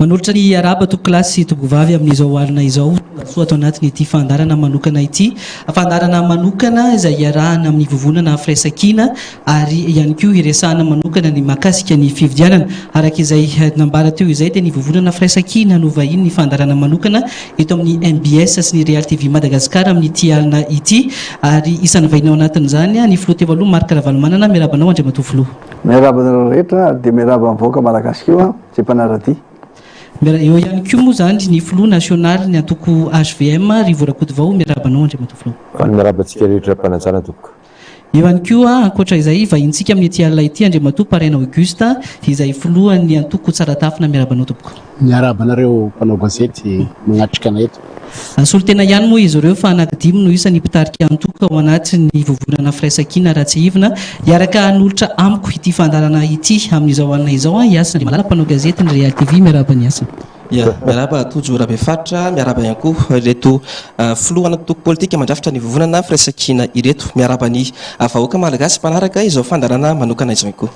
Manolotra ny arahaba tompokolahy sy tompokovavy amin'izao alina izao, tonga soa ato anatin'ity fandaharana manokana ity. Fandaharana manokana izay iarahana amin'ny vovonana Firaisankina ary ihany koa hiresahana manokana ny mahakasika ny fifidianana. Araka izay nambara teo izay dia ny vovonana Firaisankina no vahinin'ny fandaharana manokana eto amin'ny mbs sy ny Real TV Madagascar amin'ity alina ity ary isan'ny vahiny ao anatin'izany ny filoha teo aloha Marc Ravalomanana. Miarahaba anao Andriamatoa Filoha. Miarahaba anareo rehetra ary dia miarahaba ny vahoaka malagasy koa. Izay mpanara-dia. Eo ihany koa moa izany ny filoha nasionalin'ny antoko hvm, Rivo Rakotovao. Miarahaba anao Andriamatoa Filoha. Faly miarahaba antsika rehetra mpanajana tompoko. Eo ihany koa ankoatra izay, vahinintsika amin'ity alina ity Andriamatoa Paraina Auguste, izay filohan'ny antoko Tsaratafina. Miarahaba anao tompoko. Miarahaba anareo mpanao gazety manatrika anay eto. Solontena ihany moa izy ireo fa anankidimy no isan'ny mpitarika antoko ao anatin'ny vovonana Firaisankina Ratsihivina. Hiaraka hanolotra amiko ity fandaharana ity amin'izao alina izao i Hasina Andriamalala, mpanao gazetin'ny Real TV. Miarahaba an'i Hasina. Ya, miarahaba Tojo Rabefaritra, miarahaba ihany koa ireto filohana antoko politika mandrafitra ny vovonana Firaisankina ireto. Miarahaba ny vahoaka malagasy mpanaraka izao fandaharana manokana izao ihany koa.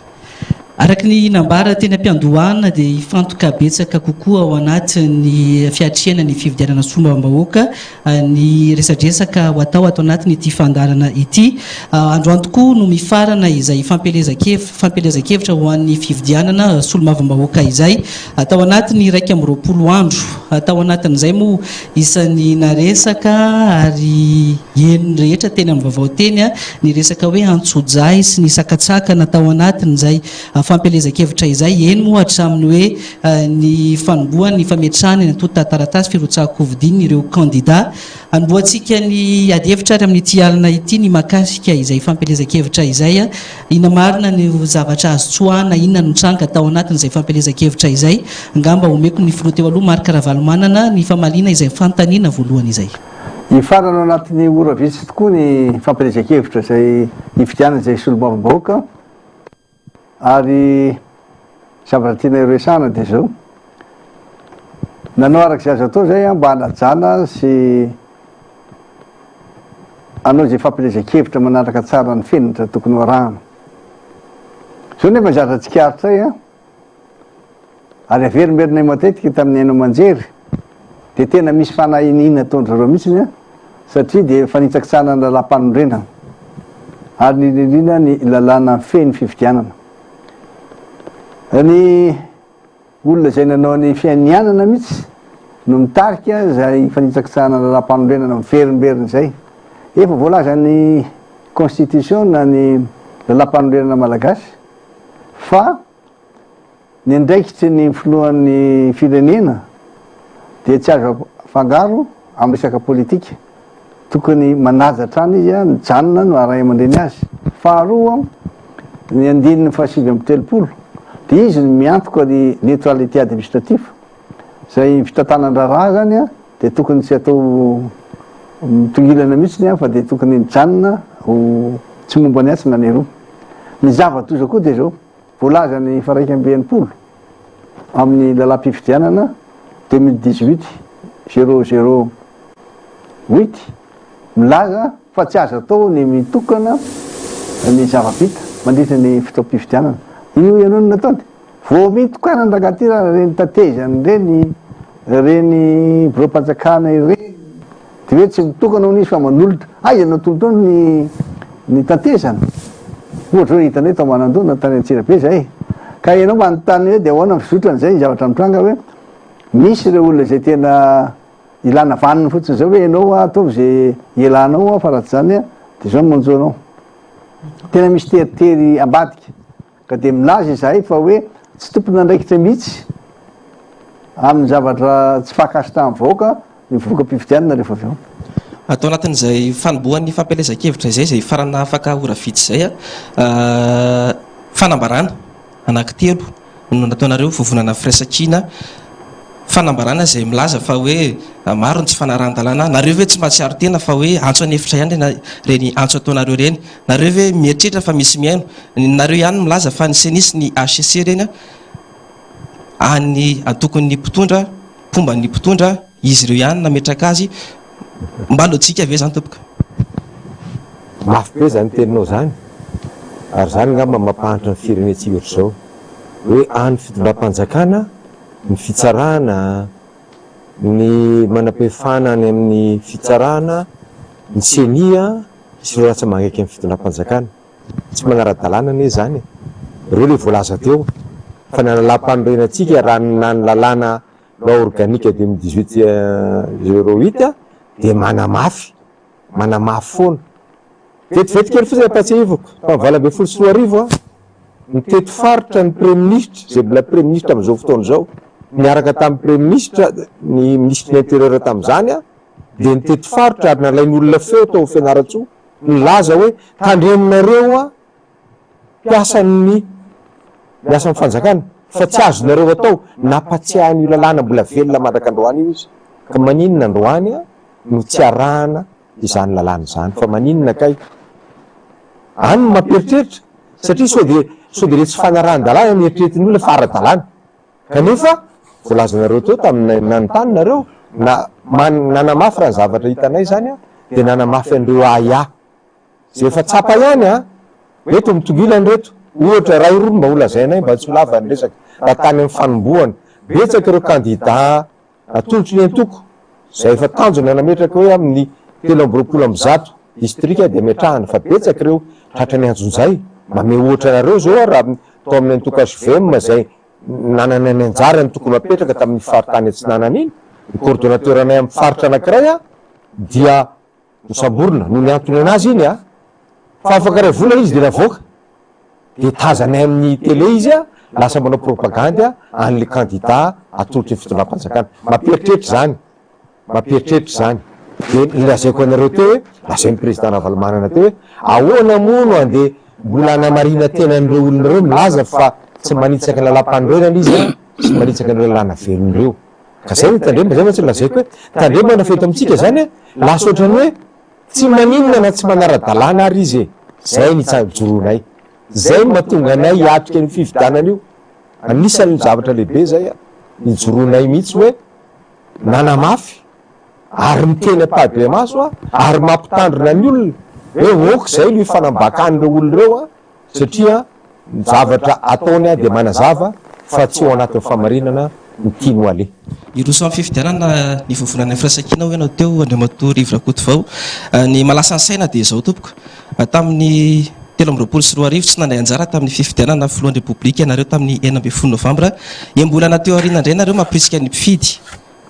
Araka ny nambara teny am-piandohana dia hifantoka betsaka kokoa ao anatin'ny fiatrehana ny fifidianana solombavambahoaka ny resadresaka ho atao ato anatin'ity fandaharana ity. Androany tokoa no mifarana izay fampielezan-kevitra ho an'ny fifidianana solombavambahoaka izay tao anatin'ny 21 andro. Tao anatin'izay moa isan'ny naresaka ary henon'ny rehetra teny amin'ny vaovao teny ny resaka hoe antsojay sy ny sakantsakana tao anatin'izay fampielezan-kevitra izay. Eny moa hatramin'ny hoe ny fanombohan'ny fametrahana ny antontan-taratasy firotsahan-kofidiana ireo kandida. Hanombohantsika ny adihevitra ary amin'ity alina ity ny mahakasika izay fampielezan-kevitra izay. Inona marina no zavatra azo tsoahana, inona no nitranga tao anatin'izay fampielezan-kevitra izay? Angamba omeko ny filoha teo aloha Marc Ravalomanana ny famaliana izay fanontaniana voalohany izay. Hifarana ao anatin'ny ora vitsy tokoa ny fampielezan-kevitra izay hifidianana izay solombavambahoaka ary zavatra tiana hiresahana dia izao, nanao araka izay azo atao izay mba hanajana sy hanao izay fampielezan-kevitra manaraka tsara ny fenitra tokony ho arahana. Izao nefa ny zavatra tsikaritray an, ary averimberinay matetika tamin'ny haino aman-jery, dia tena misy fanahiniana ataon-dry zareo mihitsiny an, satria dia fanitsakitsahana ny lalàmpanorenana, ary indrindra indrindra ny lalàna mifehy ny fifidianana. Ny Olona izay nanao ny fianianana mihitsy no mitarika izay fanitsakitsahana ny lalàmpanorenana miverimberina izay. Efa voalazan'ny constitution na ny lalàmpanorenana malagasy fa ny andraikitry ny filohan'ny firenena dia tsy azo afangaro amin'ny resaka politika. Tokony manaja hatrany izy, mijanona no ray aman-dreny azy. Faharoa, ny andininy faha-39 dia izy no miantoka ny neutralité administrative, izay ny fitantanan-draharaha izany dia tokony tsy atao mitongilana mihitsy fa dia tokony mijanona ho tsy momba ny atsy na ny eroa. Ny zava-doza koa dia izao, voalazan'ny faha-61 amin'ny lalàm-pifidianana 2018 00 huit milaza fa tsy azo atao ny mitokana ny zava-bita mandritra ny fotoam-pifidianana. Io ianao no nataony. Vao mitokanana rangahy ty raha ireny tatezany ireny, ireny biraom-panjakana ireny, dia hoe tsy mitokana hono izy fa manolotra. Aiza no atolotrao ny ny tatezana? Ohatra hoe hitanay tao Manandona, tany Antsirabe izay. Ka ianao manontany hoe dia ahoana ny fizotrany izay ny zavatra mitranga hoe misy ireo olona izay tena Ilana vaniny fotsiny izao hoe ianao ataovy izay ialanao aho fa raha tsy izany dia izao no manjo anao. Tena misy teritery ambadika ka dia milaza izahay fa hoe tsy tompon'andraikitra mihitsy amin'ny zavatra tsy fankasitrahan'ny vahoaka ny voka-pifidianana rehefa avy eo. Ato anatin'izay fanombohan'ny fampielezan-kevitra izay, izay hifarana afaka ora vitsy izay, fanambarana. Anankitelo no nataonareo vovonana firaisankina fanambarana izay milaza fa hoe maro ny tsy fanarahan-dalàna, nareo ve tsy mahatsiaro tena fa hoe antso an'efitra ihany ireny antso ataonareo ireny, nareo ve mieritreritra fa misy mihaino, nareo ihany milaza fa ny ceni sy ny hcc ireny an'ny antokon'ny mpitondra, mpomba ny mpitondra, izy ireo ihany nametraka azy, mba lojika ve izany tompoko? Mafy be zany teninao zany, ary zany angamba mampahantra ny firenentsika ohatr'izao, hoe any fitondram-panjakana. Ny fitsarana, ny manam-pahefana any amin'ny fitsarana, ny ceni sy ireo rantsa-mangaiky amin'ny fitondram-panjakana. Tsy manara-dalàna anie izany e! Ireo ilay voalaza teo fa ny lalàm-panorenantsika raha na ny lalàna loi organique 2018 08 dia manamafy, manamafy foana. Vetivety kely fotsiny ampahatsiahivako, tamin'ny 2018 aho, nitety faritra ny Praiminisitra, izay mbola Praiminisitra amin'izao fotoana izao, niaraka tamin'ny Praiminisitra, ny Minisitry ny Intérieur tamin'izany aho, dia nitety faritra ary nalain'olona feo tao Fianarantsoa, nilaza hoe tandremonareo aho mpiasan'ny miasa amin'ny fanjakana fa tsy azonareo atao, nampatsiahy an'io lalàna mbola velona mandraka androany io izy, ka maninona androany no tsy arahana izany lalàna izany fa maninona kay? Any no mampieritreritra satria sao dia sao dia le tsy fanarahan-dalàna no eritreretin'ny olona fa ara-dalàna kanefa voalazanareo teo tamin'ny nanontany nareo na nanamafy raha ny zavatra hitanay izany an dia nanamafy an'ireo ahiahy izay efa tsapa ihany an reto mitongilana ireto ohatra iray roa no mba holazainay mba tsy ho lava ny resaka raha tany amin'ny fanombohana betsaka ireo kandida Atolotry ny antoko, izay efa tanjona nametraka hoe amin'ny 123 distrika dia ametrahana, fa betsaka ireo tratra ny antsonjay. Mamehy ohatra anareo izao aho raha tao amin'ny antoko hvm izay nanana ny anjarany tokony ho apetraka tamin'ny faritany atsinanana iny, ny coordonnateur anay amin'ny faritra anankiray dia Nosamborina noho ny antony anazy iny a! Fa afaka iray volana izy dia navoaka. Dia tazanay amin'ny télé izy a, lasa manao propagandy an'ilay candidat atolotry ny fitondram-panjakana. Mampieritreritra izany, mampieritreritra izany. Dia nolazaiko anareo teo hoe, lazain'ny président Ravalomanana teo hoe, ahoana moa no handeha mbola hanamarina tena an'ireo olona ireo milaza fa tsy manitsaka ny lalàmpanorenana izy a, sy manitsaka an'ireo lalàna velona ireo. Ka zay no tandremana, zay mantsy no lazaiko hoe tandremana fa eto amintsika zany a, lasa ohatran'ny hoe tsy maninona na tsy manara-dalàna ary izy e, zay ny ijoroanay, zay no mahatonga anay hiatrika an'io fifidianana io, anisan'ny zavatra lehibe zay a, nijoroanay mihitsy hoe nanamafy ary miteny ampahibemaso a, ary mampitandrina ny olona hoe ok zay no ifanambakan'ireo olona ireo a, Satria ny zavatra ataony dia manazava fa tsy ao anatin'ny fahamarinana ny tiany ho aleha. Hiroso amin'ny fifidianana ny vovonana Firaisankina hoy ianao teo Andriamatoa Rivo Rakotovao. Ny mahalasa ny saina dia izao tompoko, tamin'ny 2023 tsy nandray anjara tamin'ny fifidianana filohan'ny Repoblika ianareo tamin'ny 16 novambra, enim-bolana teo aoriana indray nareo mampirisika ny mpifidy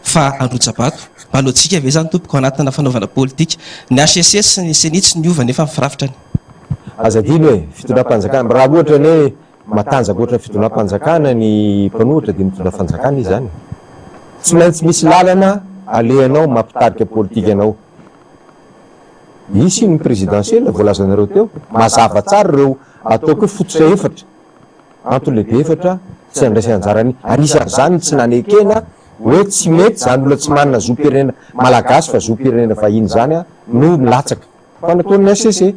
fa handrotsa-bato. Mba lojika ve izany tompoko anatina fanaovana politika? Ny hcc sy ny ceni tsy niova nefa ny firafitrany. Aza adino e, fitondram-panjakana, raha ohatra ny hoe matanjaka ohatran'ny fitondram-panjakana ny mpanohitra dia mitondra fanjakana izy izany. Tsy maintsy misy lalana alehanao mampitarika politika anao. Misy ny présidentielle voalazanareo teo, mazava tsara ireo ataoko hoe fototra efatra, antony lehibe efatra tsy nandraisana anjara ny, anisan'izany ny tsy nanekena hoe tsy mety izany olona tsy manana zom-pirenena malagasy fa zom-pirenena vahiny izany no milatsaka. Fa nataon'ny HCC.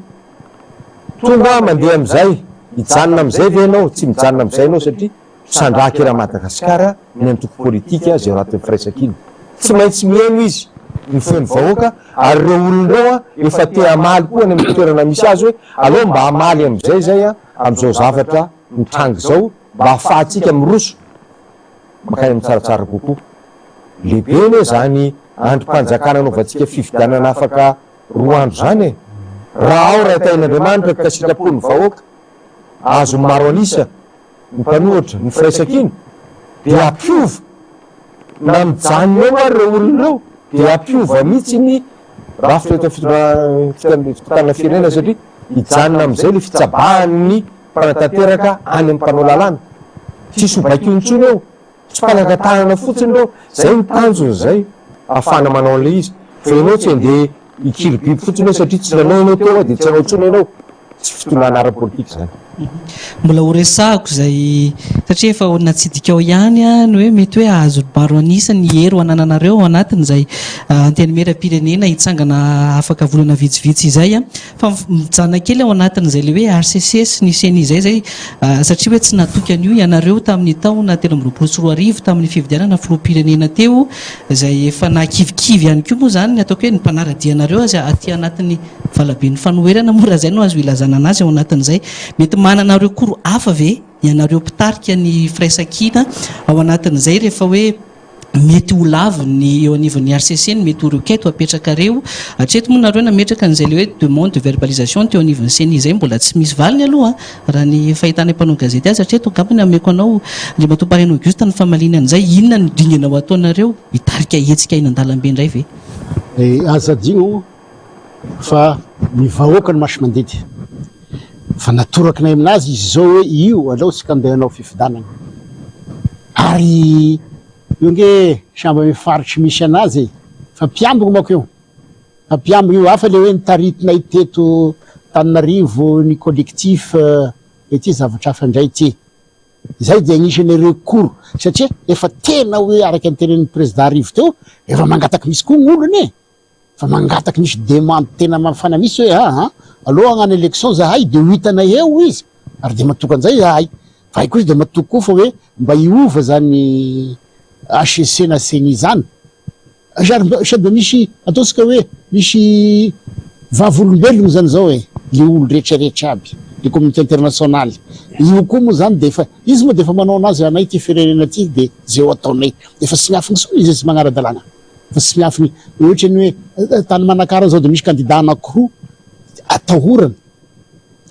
Tonga aho mandeha amin'izay, hijanona amin'izay ve ianao? Tsy mijanona amin'izay ianao satria mpisandrahaka eran'i Madagasikara ny antoko politika izay ao anatin'ny firaisankina. Tsy maintsy mihaino izy ny feon'ny vahoaka ary ireo olona ireo efa te hamaly koa any amin'ny toerana misy azy hoe aleo mba hamaly amin'izay izay amin'izao zavatra mitranga izao mba hahafahantsika miroso mankany amin'ny tsaratsara kokoa. Lehibe anie izany andrim-panjakana anaovantsika fifidianana afaka roa andro izany e! Raha ao raha tahin'Andriamanitra ka sitrapon'ny vahoaka, azon'ny maro an'isa, ny mpanohitra, ny firaisankina, dia hampiova, na mijanona eo ary ireo olona ireo, dia hampiova mihitsy ny rafitra eto amin'ny fitondrana firenena satria hijanona amin'izay ilay fitsabahan'ny mpanatanteraka any amin'ny mpanao lalàna. Tsisy ho baikoiny intsony eo. Tsy mpanangan-tanana fotsiny ireo, zay ny tanjona zay ahafahana manao an'ilay izy, fa ianao tsy andeha hikiry biby fotsiny hoe satria tsy nanao ianao teo dia tsy hanao intsony ianao, tsy fitondrana ara-politika izany. Mbola ho resahako izay satria efa natsidikao ihany ny hoe mety hoe hahazo maro an'isa ny hery ho anananareo ao anatin'izay antenimieram-pirenena hitsangana afaka volana vitsivitsy izay. Fa mijanona kely ao anatin'izay ilay hoe HCC sy ny ceni izay izay satria hoe tsy natoky an'io ianareo tamin'ny taona 2023 tamin'ny fifidianana filoham-pirenena teo izay efa nahakivikivy ihany koa moa izany ny ataoko hoe ny mpanara-dia anareo aza aty anatin'ny valaben'ny fanoherana moa raha izay no azo ilazana anazy ao anatin'izay. Mety manana recours hafa ve? ianareo mpitarika ny firaisankina ao anatin'izay rehefa hoe mety ho laviny eo anivon'ny HCC ny mety ho requête ho apetrakareo. Hatreto moa nareo nametraka an'izay le hoe demande de verbalisation teo anivon'ny ceni izay mbola tsy misy valiny aloha raha ny fahitanay mpanao gazety azy hatreto. Angamba ny ameko anao Andriamatoa Parrain Auguste ny famaliana an'izay. Inona no dingana ho ataonareo? Hitarika hetsika eny an-dalambe indray ve? Aza adino fa ny vahoaka no masi-mandidy. Fa natorakinay aminazy izy izao hoe io aleo tsika andeha hanao fifidanana. Ary io ange samby amy faritry misy anazy e. Fa mpiambigny manko io. Fa mpiambigny io. Hafa le hoe nitaritinay teto Tananarivo ny collectif ity zavatra hafa indray ity. Izay dia agnisan'ny recours satria efa tena hoe araka ny tenenin'ny président Rivo teo efa mangataky misy koa ny olona e. Fa mangataky misy demande tena mafana misy hoe aa aleo hagnano election zahay de ho hitanay eo izy ary de matoky anzay zahay fa hay koa izy de matoky koa fa hoe mba hiova zany HCC na ceni zany ary mba sady mba misy ataontsika hoe misy vavolombelogno zany zao e le olo rehetra rehetra aby le communauté internationale io koa moa zany de efa izy moa de efa manao anazy anay ty firenena ty de zay ho ataonay efa tsy miafina intsony izy tsy magnara-dalàna. Fa tsy miafina ohatra ny hoe tany Manakara zao dia misy candidat anakiroa atahorana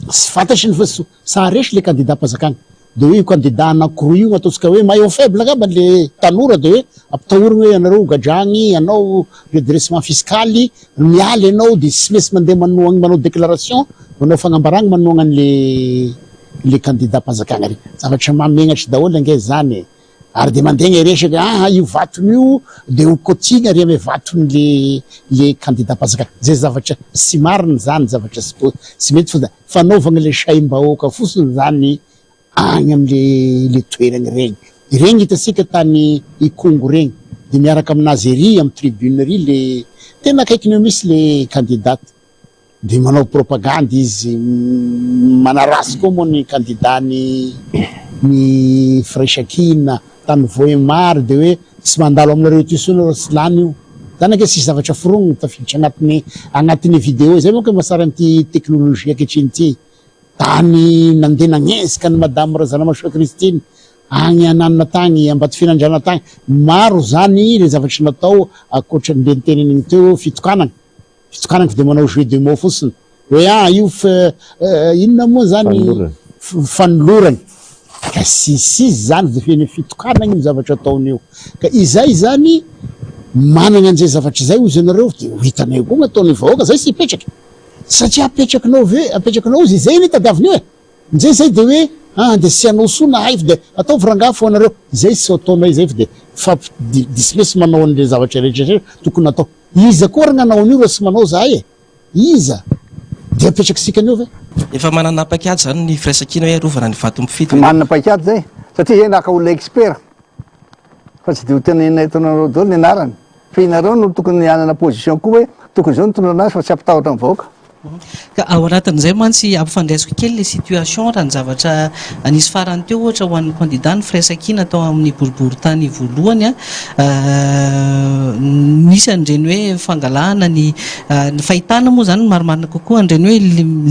tsy fantatry ny fa sa resy le candidat mpanjakana dia hoe io candidat anakiroa io ataontsika hoe maillon faible angamba le tanora dia hoe ampitahorina hoe ianareo gadragny ianao redressement fiscal miala ianao dia tsy maintsy mandeha manohagna manao déclaration manao fagnambaragna manohagna an'le le candidat mpanjakana ry zavatra mahamenatry daholo ange zany e. Ary dia mandeha ny resaka hoe aa io vatony io dia ho coaching ary ame vatony le le candidat mpanjakana. Zay zavatra tsy marina zany, zavatra tsy po tsy mety fa fanaovagna le saim-bahoaka fotsiny zany agny amle le toeragna regny. Regny hitantsika tany Ikongo regny de miaraka aminazy ery amy tribune ery le tena akaikiny eo misy le candidat. Dia manao propagandy izy, manaratsy koa moa ny kandida ny ny firaisankina tany Vohemar dia hoe tsy mandalo aminareo eto intsony ireo tsy lany io. Zany ange tsisy zavatra foronina tafiditra agnatin'ny agnatin'ny vidéo izay manko mahatsara an'ity teknolojia ankehitriny ity. Tany nandeha nagnenjika an'i Madame Razanamahasoa Christine agny ananona tagny Ambatofinandrahana tagny. Maro zany le zavatra natao ankoatran'ny le niteneniny teo fitokanana. Fitokanana fa dia manao jeu de mots fotsiny hoe ah io fa inona moa zany fanolorana ka si si zany dia feno fitokanana io zavatra ataony io ka izay zany manana an'izay zavatra izay hozy ianareo dia ho hitanay koa ny ataon'ny vahoaka zay tsy hipetraka satria apetrakinao ve apetrakinao hozy izay anie tadiaviny io e Njay zay de hoe ah de sy hanao soa na hay fa de ataovy rangaha fo anareo, izay sy ataonay zay fa de mifampi-dismiss manao an'ireny zavatra rehetra ireny tokony hatao. Iza koa ary nanao an'io raha tsy manao zahay e? Iza? De apetrak'isika an'io ve? Efa manana paikady izany ny firaisankina hoe arovana ny vato mpifidy ve? Manana paikady zay satria zay naka olona expert fa tsy de ho tenenina eto anareo daholo ny anarany fa inareo no tokony hanana position koa hoe tokony izao no tondrana azy fa tsy ampitahotra ny vahoaka. Ka ao anatin'izay mantsy ampifandraisiko kely ilay situation raha ny zavatra nisy farany teo ohatra ho an'ny candidat ny firaisankina tao amin'ny boriborintany voalohany nisy an'ireny hoe fangalahana ny ny fahitana moa izany ny marimarina kokoa an'ireny hoe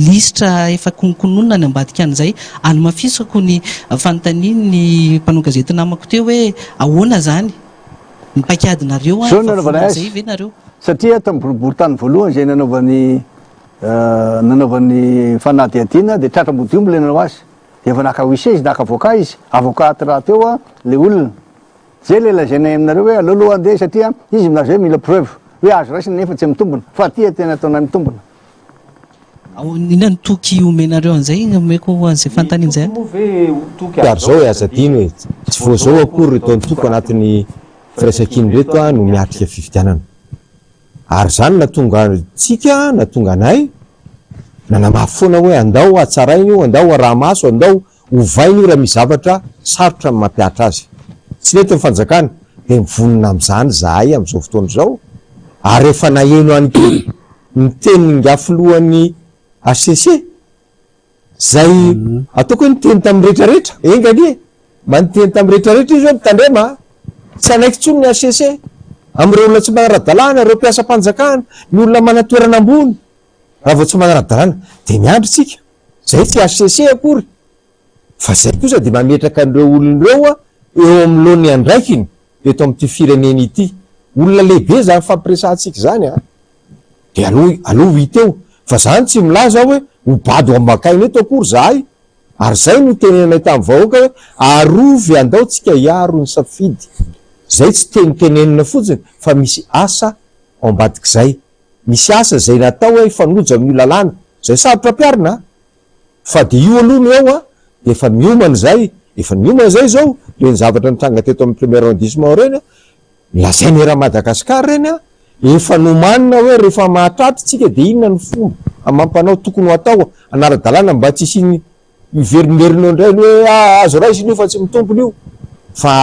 lisitra efa kononkononina any ambadika an'izay Hanamafisako ny fanontanian'ny mpanao gazety namako teo hoe ahoana izany ny paikadinareo Izao no efa nanaovanay vonona azy, izay ve nareo? satria tamin'ny boriborintany voalohany izay nanaovany nanaovany fanadihadiana dia tratra ambodiomby ilay nanao azy. Dia efa naka huissier izy, naka avocat izy, avocat rahateo ilay olona. Izay ilay lazainay aminareo hoe aleo aloha andeha satria izy milaza hoe mila preuve, hoe azo raisina nefa tsy mitombina, fa aty tena ataonay mitombina. Inona no toky omenareo an'izay? Omeko an'izay fanontaniana izay. Moa ve ho toky Ary zao e, aza adino e, tsy vao zao akory ireto antoko anatin'ny firaisankina ireto no miatrika fifidianana. Ary izany nahatonga antsika, nahatonga anay nanamafy foana hoe andao hatsaraina io, andao araha-maso, andao ovaina io raha misy zavatra sarotra ny mampihatra azy. Tsy nety ny fanjakana, dia mivonona amin'izany izahay amin'izao fotoana izao, ary efa naheno ihany koa ny tenin'ingahy filohan'ny HCC, izay ataoko hoe niteny tamin'ny rehetrarehetra, enga anie, mba niteny tamin'ny rehetrarehetra izy hoe mitandrema a, tsy hanaiky intsony ny HCC amin'ireo olona tsy manara-dalàna, ireo mpiasam-panjakana, ny olona manan-toerana ambony, raha vao tsy manara-dalàna dia miandry isika, izay tsy HCC akory. Fa zay kosa dia mametraka an'ireo olona ireo eo amloan'ny andraikiny eto amin'ity firenena ity. Olona lehibe izany fampiresahantsika izany an! Dia aleo aleo ho hita eo. Fa zany tsy milaza aho hoe ho bado ambakaina eto akory zahay. Ary zay no tenenanay tamin'ny vahoaka hoe arovy andao tsika hiaro ny safidy. Zay tsy teny tenenina fotsiny fa misy asa ao ambadik'izay. Misy asa izay natao hoe hifanojo amin'io lalàna izay sarotra ampiharina an! Fa dia io aloha no eo an! Dia efa miomana izay, efa niomana izay izao, ireny zavatra nitranga teto amin'ny premier arrondissement ireny an! Lazaina eran'i Madagascar ireny an! Efa nomanina hoe rehefa mahatratra isika dia inona no fomba amam-panao tokony ho atao hanara-dalàna mba tsy hisian'ny miverimberina eo indray ny hoe ah azo raisina io fa tsy mitombina io. Fa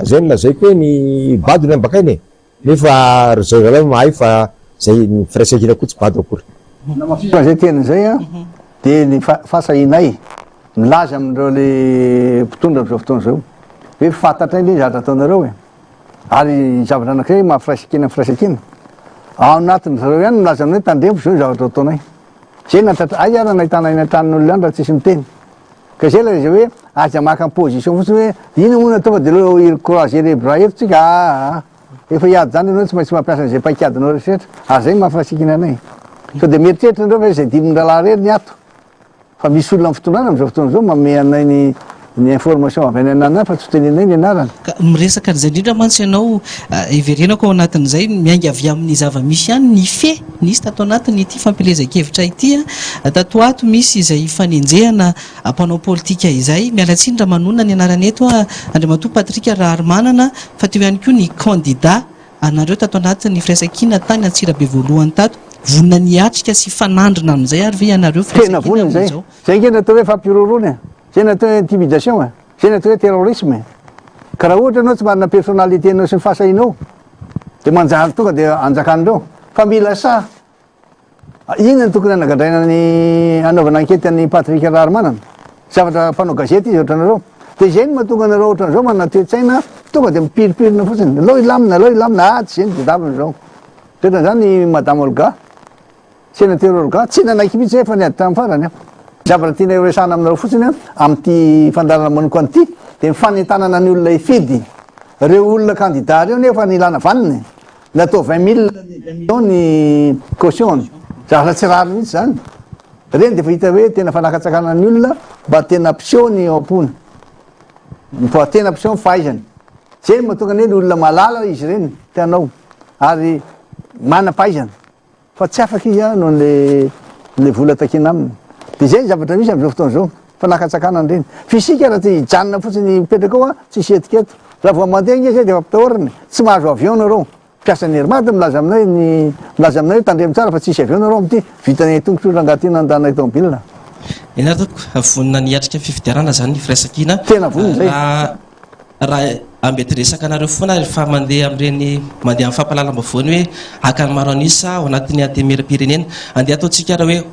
izay no lazaiko hoe ny bado ny ambakaina e! Nefa ry zao zalahy mahay fa zay ny firaisankina koa tsy bado akory. Namafisina izay teny izay an, dia ny fahasahianay milaza amin'ireo le mpitondra amin'izao fotoana izao hoe fantatray anie ny zavatra ataonareo e! Ary ny zavatra anankiray maha firaisankina ny firaisankina, ao anatin-dry zareo ihany milaza aminay hoe tandremo fa izao ny zavatra ataonay. Izay no nahatratra, aiza ary nahitana eny an-tranon'olona ihany raha tsisy miteny. Ka izay ilay izy hoe aza maka position fotsiny hoe inona moa no atao fa dia aleo hi-croiser les bras eto tsika aa. Efa hiady izany ianao tsy maintsy mampiasa an'izay paikadinao rehetra ary izay no maha firaisankina anay. Sao dia mieritreritra nareo fa izay dimin'ny rahalahy irery ny ato. Fa misy olona amin'ny fitondrana amin'izao fotoana izao manome anay ny ny information avy any ananany fa tsy ho teneninay ny anarany. Ka miresaka an'izay indrindra mantsy ianao, hiverenako ao anatin'izay, miainga avy amin'ny zava-misy ihany ny fe nisy tato anatin'ity fampielezan-kevitra ity. Tato ho ato misy izay fanenjehana mpanao politika izay. Miala tsiny raha manonona ny anarany eto aho, Andriamatoa Patrick Raharimanana, fa teo ihany koa ny kandida anareo tato anatin'ny firaisankina tany Antsirabe voalohany tato. Vonona ny hiatrika sy hifanandrina amin'izay ary ve ianareo Tena firaisankina vonona izay. amin'izao? Izay ange no atao hoe fampihorohoroana e! Izay no atao hoe intimidation e! Izay no atao hoe terrorisme e! Ka raha ohatra ianao tsy manana personnalité-nao sy ny fahasahianao dia manjary tonga dia anjakan'ireo. Fa mila sahy. Inona no tokony hanagadraina ny hanaovana enquête an'i Patrick Raharimanana? Zavatra mpanao gazety izy ohatranareo. Dia izay no mahatonga anareo ohatran'izao manana toe-tsaina tonga dia mipirimpirina fotsiny. Alao hilamina, alao hilamina, ah tsy izay no tadiavina izao. Ohatran'izany i Madame Olga. Sénateur Olga, tsy nanaiky mihitsy zay fa niady tamin'ny farany an. Zavatra tianay ho resahana aminareo fotsiny an, amin'ity fandaharana manokana ity, dia ny fanentanana ny olona hifidy. Ireo olona candidat ireo nefa nilana vaniny. Natao 20 mille millions ny caution-ny. Zavatra tsy rariny mihitsy izany. Ireny dia efa hita hoe tena fanakatsakanana ny olona mba tena hampiseho ny ao am-pony. Mba tena hampiseho ny fahaizany. Izay no mahatonga ny hoe ny olona malala izy ireny, te hanao. Ary manam-pahaizana. Fa tsy afaka izy noho le le vola takiana aminy. Dia izay ny zavatra misy amin'izao fotoana izao, fanakatsakana an'ireny. Fa isika raha te hijanona fotsiny hipetraka ao an, tsisy hetsika eto. Raha vao mandeha ange izay dia efa ampitahorina e. Tsy mahazo avion nareo. Mpiasan'ny Air Mad milaza aminay ny milaza aminay hoe tandremo tsara fa tsisy avion nareo amin'ity. Vitanay tongotra io rangahy ity nandanay tomobile. Eny ary tompoko, vonona ny hiatrika fifidianana izany ny firaisankina. Tena vonona izay. Raha Raha ambeti-resaka anareo foana rehefa mandeha amin'ireny mandeha amin'ny fampahalalam-baovao ny hoe haka ny maro an'isa ao anatin'ny antenimieram-pirenena. Andeha ataontsika ary hoe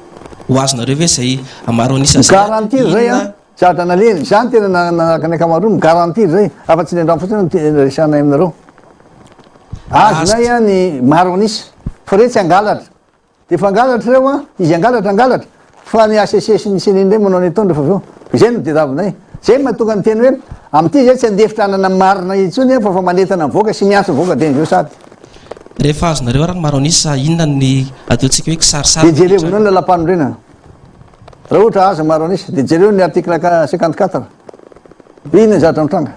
ho azonareo ve izay maro an'isa izay? Mi-garantir izay an! Zavatra nalehany, izany tena nanaraka ny ankamaroany, mi-garantir izay, afa-tsy ny andramo fotsiny no te- resahanay aminareo. Azonay an ny maro an'isa, fa ireo tsy hangalatra. Dia efa hangalatra ireo an, izy hangalatra hangalatra, fa ny HCC sy ny ceni indray manao ny ataony rehefa avy eo. Izay no tadiavinay. Izay no mahatonga ny teny hoe amin'ity izay tsy handefitra hanana marina intsony fa efa manentana ny vahoaka sy miantso ny vahoaka dieny izao sady. Rehefa azonareo ary ny maro an'isa, inona ny ataontsika hoe kisarisary Dia jerevonao ny lalàmpanorenana. Raha ohatra azo ny maro an'isa, dia jereo ny article 54. Inona ny zavatra mitranga?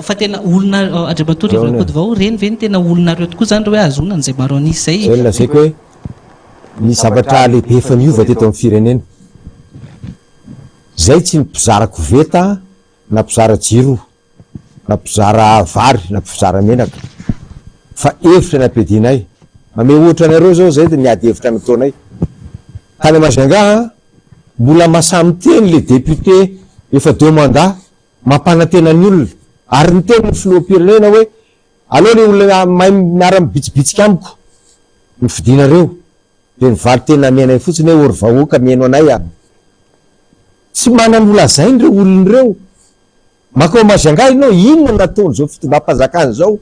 Fa tena olona Andriamatoa Rivo Rakotovao, ireny ve no tena olonareo tokoa izany ry hoe ahazoana an'izay maro an'isa izay? Izay no lazaiko hoe ny zavatra lehibe efa niova teto amin'ny firenena. Izay tsy ny mpizara koveta na mpizara jiro na mpizara vary na mpizara menaka fa hevitra nampiadianay. Mamehy ohatra anareo izao izay dia ny ady hevitra nataonay tany Majunga, mbola mahasahy miteny le député efa deux mandats Mampanantena ny olona. Ary niteny ny filoham-pirenena hoe, Aleo ilay olona mahay miara-mibitsibitsika amiko no fidinareo. Dia ny valin-teny namenay fotsiny hoe, Ô ry vahoaka mihaino anay a! Tsy manana holazaina ireo olona ireo. Mankao Majunga ianao, inona no nataon'izao fitondram-panjakana izao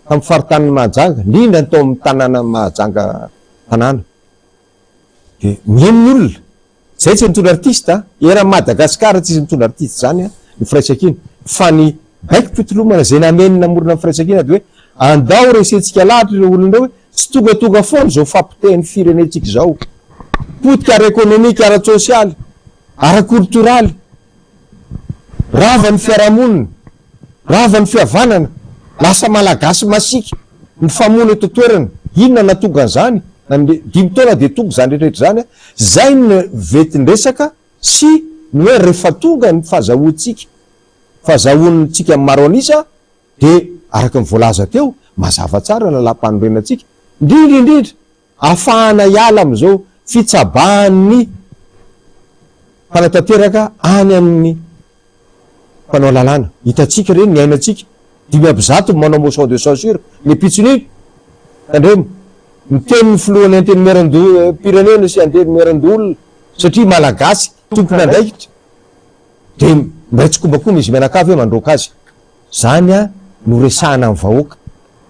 tamin'ny faritanin'i Mahajanga, indrindra ny tao amin'ny tanànan'i Mahajanga tanàna. Dia mihaino ny olona. Zay tsy nitondra artiste a! Eran'i Madagascar tsisy mitondra artiste zany a, ny firaisankina. Fa ny baikom-pitolomana zay nameno namorona ny firaisankina dia hoe andao resentsika lahatra ireo olona ireo hoe tsy tongatonga foana izao fahapotehan'ny firenentsika izao. Potika ara-ekonomika, ara-tsosialy, ara-koltoraly. Rava ny fiarahamonina, rava ny fihavanana, lasa Malagasy masiaka, mifamono eto an-toerana. Inona no nahatonga an'izany? Nandeha dimy taona dia tonga izany rehetra rehetra izany. Izay no ventin-dresaka sy ny hoe rehefa tonga ny fahazahoantsika, fahazahoantsika maro an'isa dia araka ny voalaza teo, mazava tsara ny lalàm-panorenantsika, indrindra indrindra Afahana hiala amin'izao fitsabahan'ny mpanatanteraka any amin'ny mpanao lalàna. Hitantsika ireny, niainantsika. 105 ny manao motion de censure ny ampitson'iny. Tandremo. Miteny ny filohan'ny antenimierandoham-pirenena sy antenimierandoholona satria Malagasy tompon'andraikitra dia miray tsikombakomba izy mianakavy hoe mandroaka azy. Zany no resahana amin'ny vahoaka.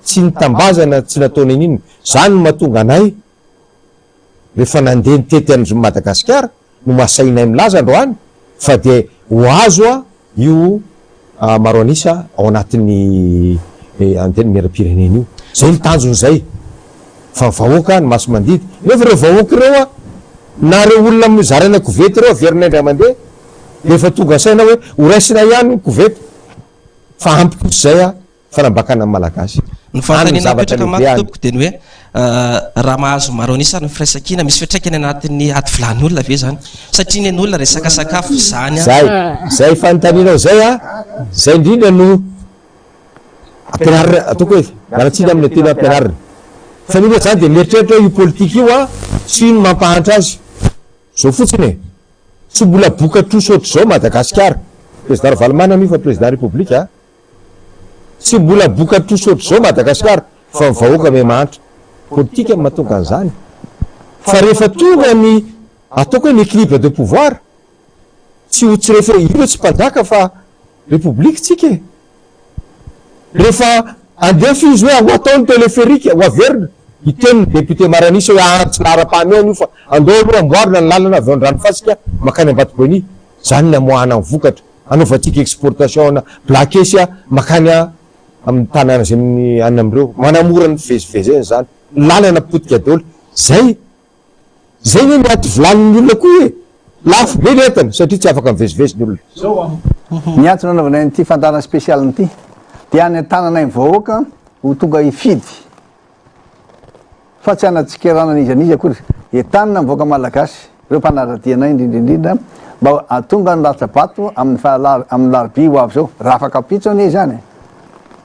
Tsy nitambazana tsy natao n'inon'inona. Zany no mahatonga anay rehefa nandeha nitety an'i Madagasikara no mahasahinay milaza androany fa dia ho azo io maro an'isa ao anatin'ny Antenimierampirenena io. Zay ny tanjona zay. Fa vahoaka ny masi-mandidy. Nefa ireo vahoaka ireo na ireo olona zaraina koveta ireo averina indray mandeha dia efa tonga saina hoe ho raisina ihany ny koveta. Fa ampy kosa izay fanambakana ny Malagasy. Ny fanontaniana apetraka manko tompoko dia ny hoe raha mahazo maro an'isa ny firaisankina, misy fiantraikany anatin'ny ady vilany olona ve izany? Satria ny an'olona resaka sakafo izany an. Zay, zay fanontanianao zay an, zay indrindra no ampianarina, ataoko hoe miala tsiny amin'ny teny ampianarina. Fa ny olona zany dia mieritreritra hoe io politika io an, tsy io no mampahantra azy. Zao fotsiny e, tsy mbola boka trosa ohatr'izao Madagasikara. Président Ravalomanana io fa président République a. Tsy mbola boka trosa ohatr'izao Madagasikara fa ny vahoaka miha mahantra. Politika no mahatonga an'izany. Fa rehefa tonga ny ataoko hoe ny équilibre de pouvoir, tsy ho tsy rehefa io tsy mpanjaka fa république tsika e. Rehefa andefa izy hoe ho atao ny téléphérique, ho averina, hiteny ny député Maranissa hoe aa tsy laharam-pahamehana io fa andao aloha amboarina ny lalana avy ao Andranofasika mankany Ambatoboeny. Izany ny amoahana ny vokatra. Anaovantsika exportation ana blakesy mankany amin'ny tanàna izay any amin'ireo. Manamora ny fivezivezena izany. Ny lalana potika daholo. Izay izay ve ny aty vilanin'ny olona koa e? Lafo be ny entana satria tsy afaka mivezivezy ny olona. Ny antony anaovanay an'ity fandaharana spécial ity dia hanentananay ny vahoaka ho tonga hifidy fa tsy hanatsikerana an'iza n'iza akory. Entanina ny vahoaka malagasy, ireo mpanara-dia anay indrindra indrindra mba hahatonga ny latsa-bato amin'ny faha amin'ny larobia ho avy izao, raha afaka ampitso anie izany e!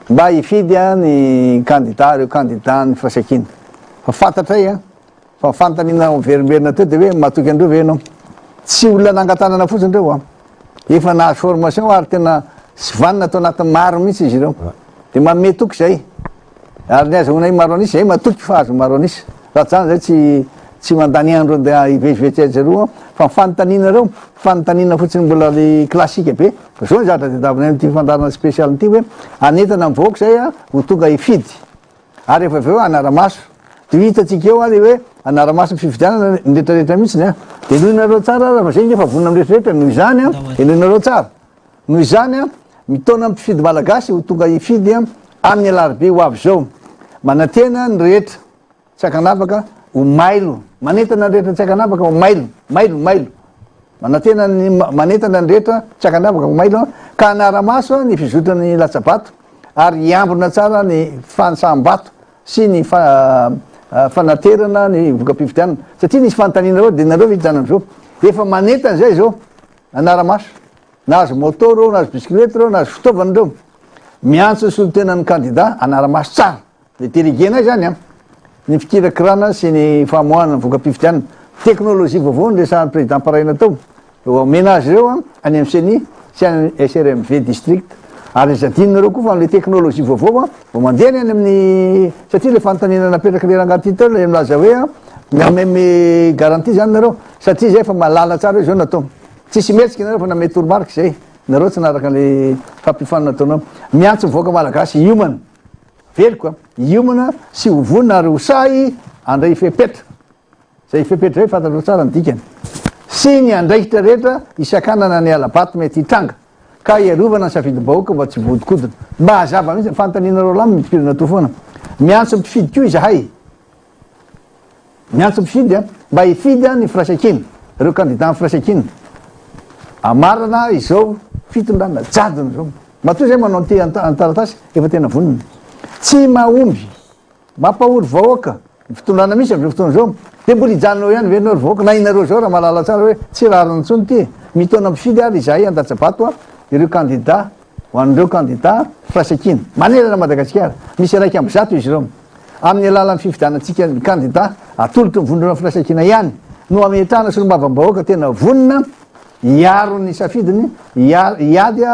Mba hifidy ny kandida, ireo kandidan'ny firaisankina. Fa fantatray an! Fa ny fanontaniana miverimberina teo dia hoe matoky an'ireo ve ianao? Tsy olona nangatanana fotsiny ireo an! Efa nahazo formation ary tena tsy vanona tao anatin'ny maro mihitsy izy ireo. Dia manome toky izay. Ary ny azahoanay maro an'isa, izay matoky fa azo maro an'isa. Raha tsy izany izay tsy tsy mandany andro andeha hivezivezy etsy eroa fa ny fanontaniana ireo, fanontaniana fotsiny mbola le classique be. Fa izao ny zavatra tadiavinay amin'ity fandaharana spécial ity hoe hanentana ny vahoaka izay ho tonga hifidy. Ary rehefa avy eo hanara-maso. Dia ho hitantsika eo ary hoe hanara-maso ny fifidianana ny rehetrarehetra mihitsy an. Dia henoinareo tsara ary fa izay nge fa vonona amin'ny rehetrarehetra. Noho izany an, henoinareo tsara. Noho izany an, mitaona ny mpifidy malagasy ho tonga hifidy amin'ny alarobia ho avy izao. Manantena ny rehetra tsy ankanavaka ho mailo. Manentana ny rehetra tsy ankanavaka ho mailo, mailo, mailo. Manantena ny manentana ny rehetra tsy ankanavaka ho mailo ka hanara-maso ny fizotran'ny latsa-bato ary hiambina tsara ny fanisam-bato sy ny fanaterana ny voka-pifidianana. Satria nisy fanontaniana ireo dia nareo ve hijanona amin'izao? Efa manentana izay izao, hanara-maso. Nahazo moto ireo, nahazo bisikileta ireo, nahazo fitaovana ireo. Miantso ny solontenan'ny kandida hanara-maso tsara. Le délégué-nay izany an, ny fikirakirana sy ny famoahana ny voka-pifidianana. Teknolojia vaovao no resahan'ny président Paraina tao. Omena azy ireo an, any amin'ny ceni sy any amin'ny SRMV district. Ary aza adinonareo koa fa amin'ilay teknolojia vaovao an, vao mandeha ny any amin'ny, satria ilay fanontaniana napetrak'ilay rangahy ity teo ilay milaza hoe an, mi-même garantie izany nareo, satria izay efa mahalala tsara hoe izao no atao. Tsisy mihetsika nareo fa nanome toromarika izay, nareo tsy naharaka an'ilay fampiofanana nataonao. Miantso ny vahoaka malagasy hiomana. Averiko a, hiomana sy ho vonona ary ho sahy handray fepetra. Izay fepetra izay fantatrao tsara ny dikany. sy ny andraikitra rehetra hisakanana ny hala-bato mety hitranga ka hiarovana ny safidim-bahoaka mba tsy voahodinkodina. Mba hazava mihitsy ny fanontanianareo lahy midikodina toa foana. Miantso mpifidy koa izahay. Miantso mpifidy mba hifidy ny Firaisankina, ireo kandida ny Firaisankina. Hamarana izao fitondrana jadona izao. Matoa izay manao an'ity an-taratasy efa tena vonona. Tsy mahomby. Mampahory vahoaka ny fitondrana misy amin'izao fotoana izao. Dia mbola hijanona eo ihany ve ianao ry vahoaka na ianareo izao raha mahalala tsara hoe tsy rariny intsony ity e. Mitaona mpifidy ary izahay handatsa-bato ireo kandida ho an'ireo kandida firaisankina manerana Madagasikara. Misy 111 izy ireo. Amin'ny alalan'ny fifidianantsika ny kandida atolotry ny vondrona firaisankina ihany no hametrahana solombavambahoaka tena vonona hiaro ny safidiny, hiady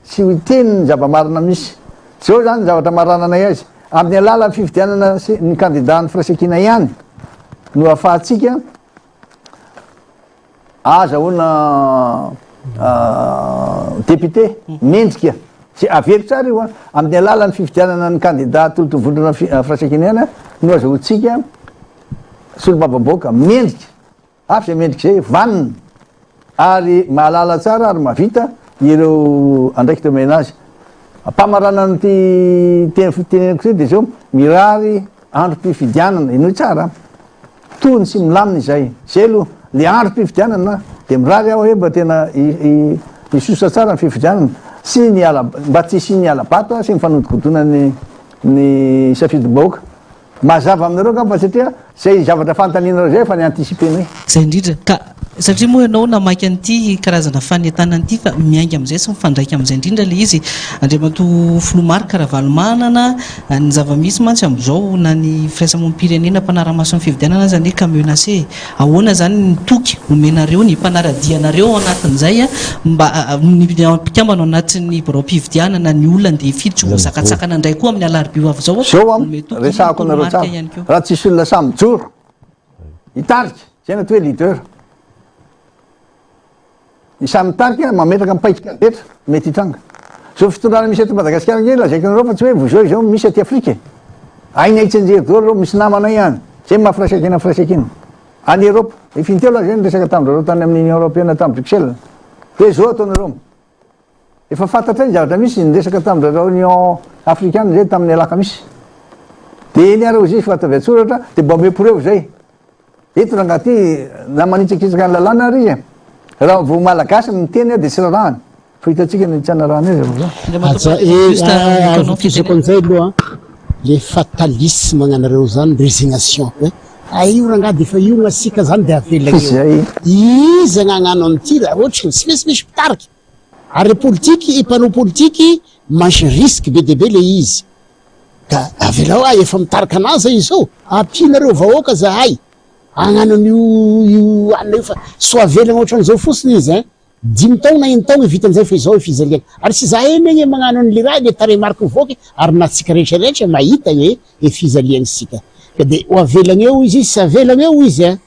sy hiteny ny zava-marina misy. Izao izany ny zavatra marananay azy. Amin'ny alalan'ny fifidianana sy ny kandidan'ny firaisankina ihany no ahafahantsika ahazahoana député mendrika sy averiko tsara io an, amin'ny alalan'ny fifidianana ny kandida atolotry ny vondrona firaisankina ihany no azahoantsika solombavambahoaka mendrika. Hafa izay mendrika izay, vanona ary mahalala tsara ary mahavita ireo andraikitra omena azy. Ampamaranana ity teny fitenenako ity dia izao, mirary androm-pifidianana, henoy tsara an, tony sy milamina izay, izay aloha, le androm-pifidianana dia mirary aho hoe mba tena hisosa tsara ny fifidianana sy ny hala, mba tsy hisian'ny hala-bato sy ny fanodikodinana ny safidim-bahoaka. Mazava aminareo angamba satria zay zavatra fanontanianareo zay efa ni-anticiper-nay. Zay indrindra ka, satria moa ianao namaky an'ity karazana fanentanana ity fa miainga amin'izay sy mifandraika amin'izay indrindra ilay izy Andriamatoa Filoha Marc Ravalomanana, ny zava-misy mantsy amin'izao na ny firaisamonim-pirenena mpanara-maso ny fifidianana aza anie ka menacer e! Ahoana izany ny toky omenareo ny mpanara-dia anareo ao anatin'izay mba ny mpikambana ao anatin'ny biraom-pifidianana, ny olona andeha hifidy tsy ho voasakatsakana indray koa amin'ny alarobia ho avy izao? Zao an, Manome toky resahako anareo toromarika tsara, ihany koa. raha tsisy olona sahy mijoro hitarika, zay no atao hoe leader. Ny sahy mitarika mametraka ny paik'ady rehetra mety hitranga. Izao fitondrana misy eto Madagasikara ange lazaiko anareo fa tsy hoe vao izao izao misy aty Afrika e. Hainay tsianjery daholo ireo, misy namanay any. Izay no maha firaisankina ny firaisankina. Any Europe, efa intelo aho izay niresaka tamin-dry zareo tany amin'ny Union Européenne tany Bruxelles. Hoe izao ataonareo. Efa fantatray ny zavatra misy, niresaka tamin-dry zareo Union Africaine izay tamin'ny alakamisy. Dia eny ary hozy izy fa ataovy an-tsoratra dia mba omeo preuve izay. Eto rangaha ty na manitsakitsaka ny lalàna ary izy e! Raha vao malagasy no miteny dia tsy rarahany. Fa hitantsika ny tsy anarahany azy avy eo. Aja e, vokizako an'izay aloha le fatalisme gnanareo zany resignation hoe ah io rangaha de efa io gnasika zany de avela eo. Iza gn'agnano an'ity raha ohatry tsy maintsy misy mpitarika. Ary le politiky, mpanao politiky mantsy risque be dia be le izy. Ka avelao ahy efa mitarika anah zay izao, ampianareo vahoaka zahay hagnano an'io io anona io fa sao avelagna ohatran'izao fotsiny izy ein, dimy taogna enin-taogna vitan'izay fa izao e fijaliana, ary tsy zahay anie gne magnano an'le raha le tarehimarika mivoaka e, ary na tsika rehetra rehetra mahita e e fijaliagna isika, ka de ho avelagna eo izy, tsy avelagna eo izy ein,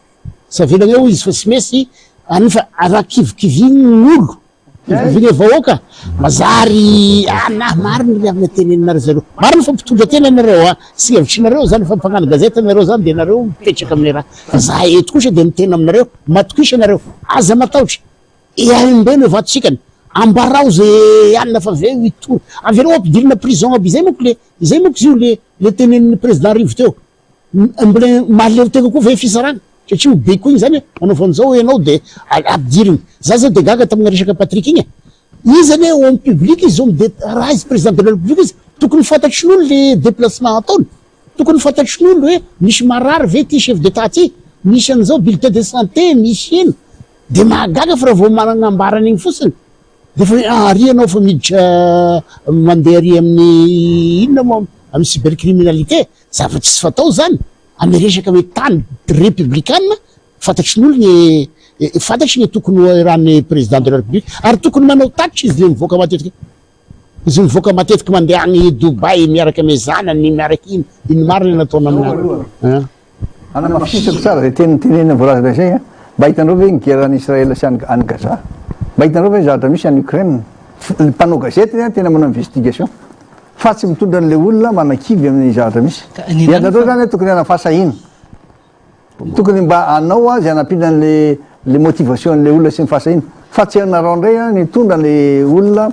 tsy avelagna eo izy fa tsy maintsy anona fa raha kivikivigny ny olo Fivoviana vahoaka mazary ah marina ry havana teneninareo zareo marina fa mpitondra tena nareo ah tsy hevitrinareo zany fa mpagnano gazety nareo zany de nareo mipetraka amin'ny raha fa za eto kosa de miteny aminareo matokisa nareo aza matahotra eahimbeno vatsikany ambarao ze alina fa avy eo hitory avereo ampidirina prison aby izay manko le izay manko izy io le le tenenin'ny président Rivo teo Mbola mahaleo tena koa ve fisarana? Satria ho be koa iny zany e, manaova an'izao ianao de ampidirina. Za zao de gaga tamina resaka Patrick iny e. Izy anie homme public izy, homme d'Etat, raha izy président de la république izy, tokony fantatry ny olo le déplacement ataony. Tokony fantatry ny olo hoe misy marary ve ty chef d'Etat ty, misy an'izao bulletin de santé, misy ino. De mahagaga fa raha vao manambara an'igny fotsiny de efa hoe ah ary ianao efa miditra mandeha ary amin'ny inona moa amin'ny cybercriminalité. Zavatra tsy fatao zany amy resaka hoe tany repiblikana fantatry ny olona e fantatry ny tokony ho eran'ny président de la république ary tokony manao tatitra izy le mivoaka matetika izy mivoaka matetika mandeha any Dubaï miaraka amy zanany miaraka ino ino marina nataona amin'azy. Hanamafisako tsara izay teny tenenina voalazana izay an! Mba hitanareo ve ny guerre any Israël sy any Gaza? Mba hitanareo ve ny zavatra misy any Ukraine? Ny mpanao gazety an tena manao investigation fa tsy mitondra an'ilay olona manakivy amin'ny zavatra misy. Ianareo zany tokony hanana fahasahiana. Tokony mba hanao izay hanampiana an'ilay le motivation an'le olona sy ny fahasahiana fa tsy hainarao indray an ny hitondra an'le olona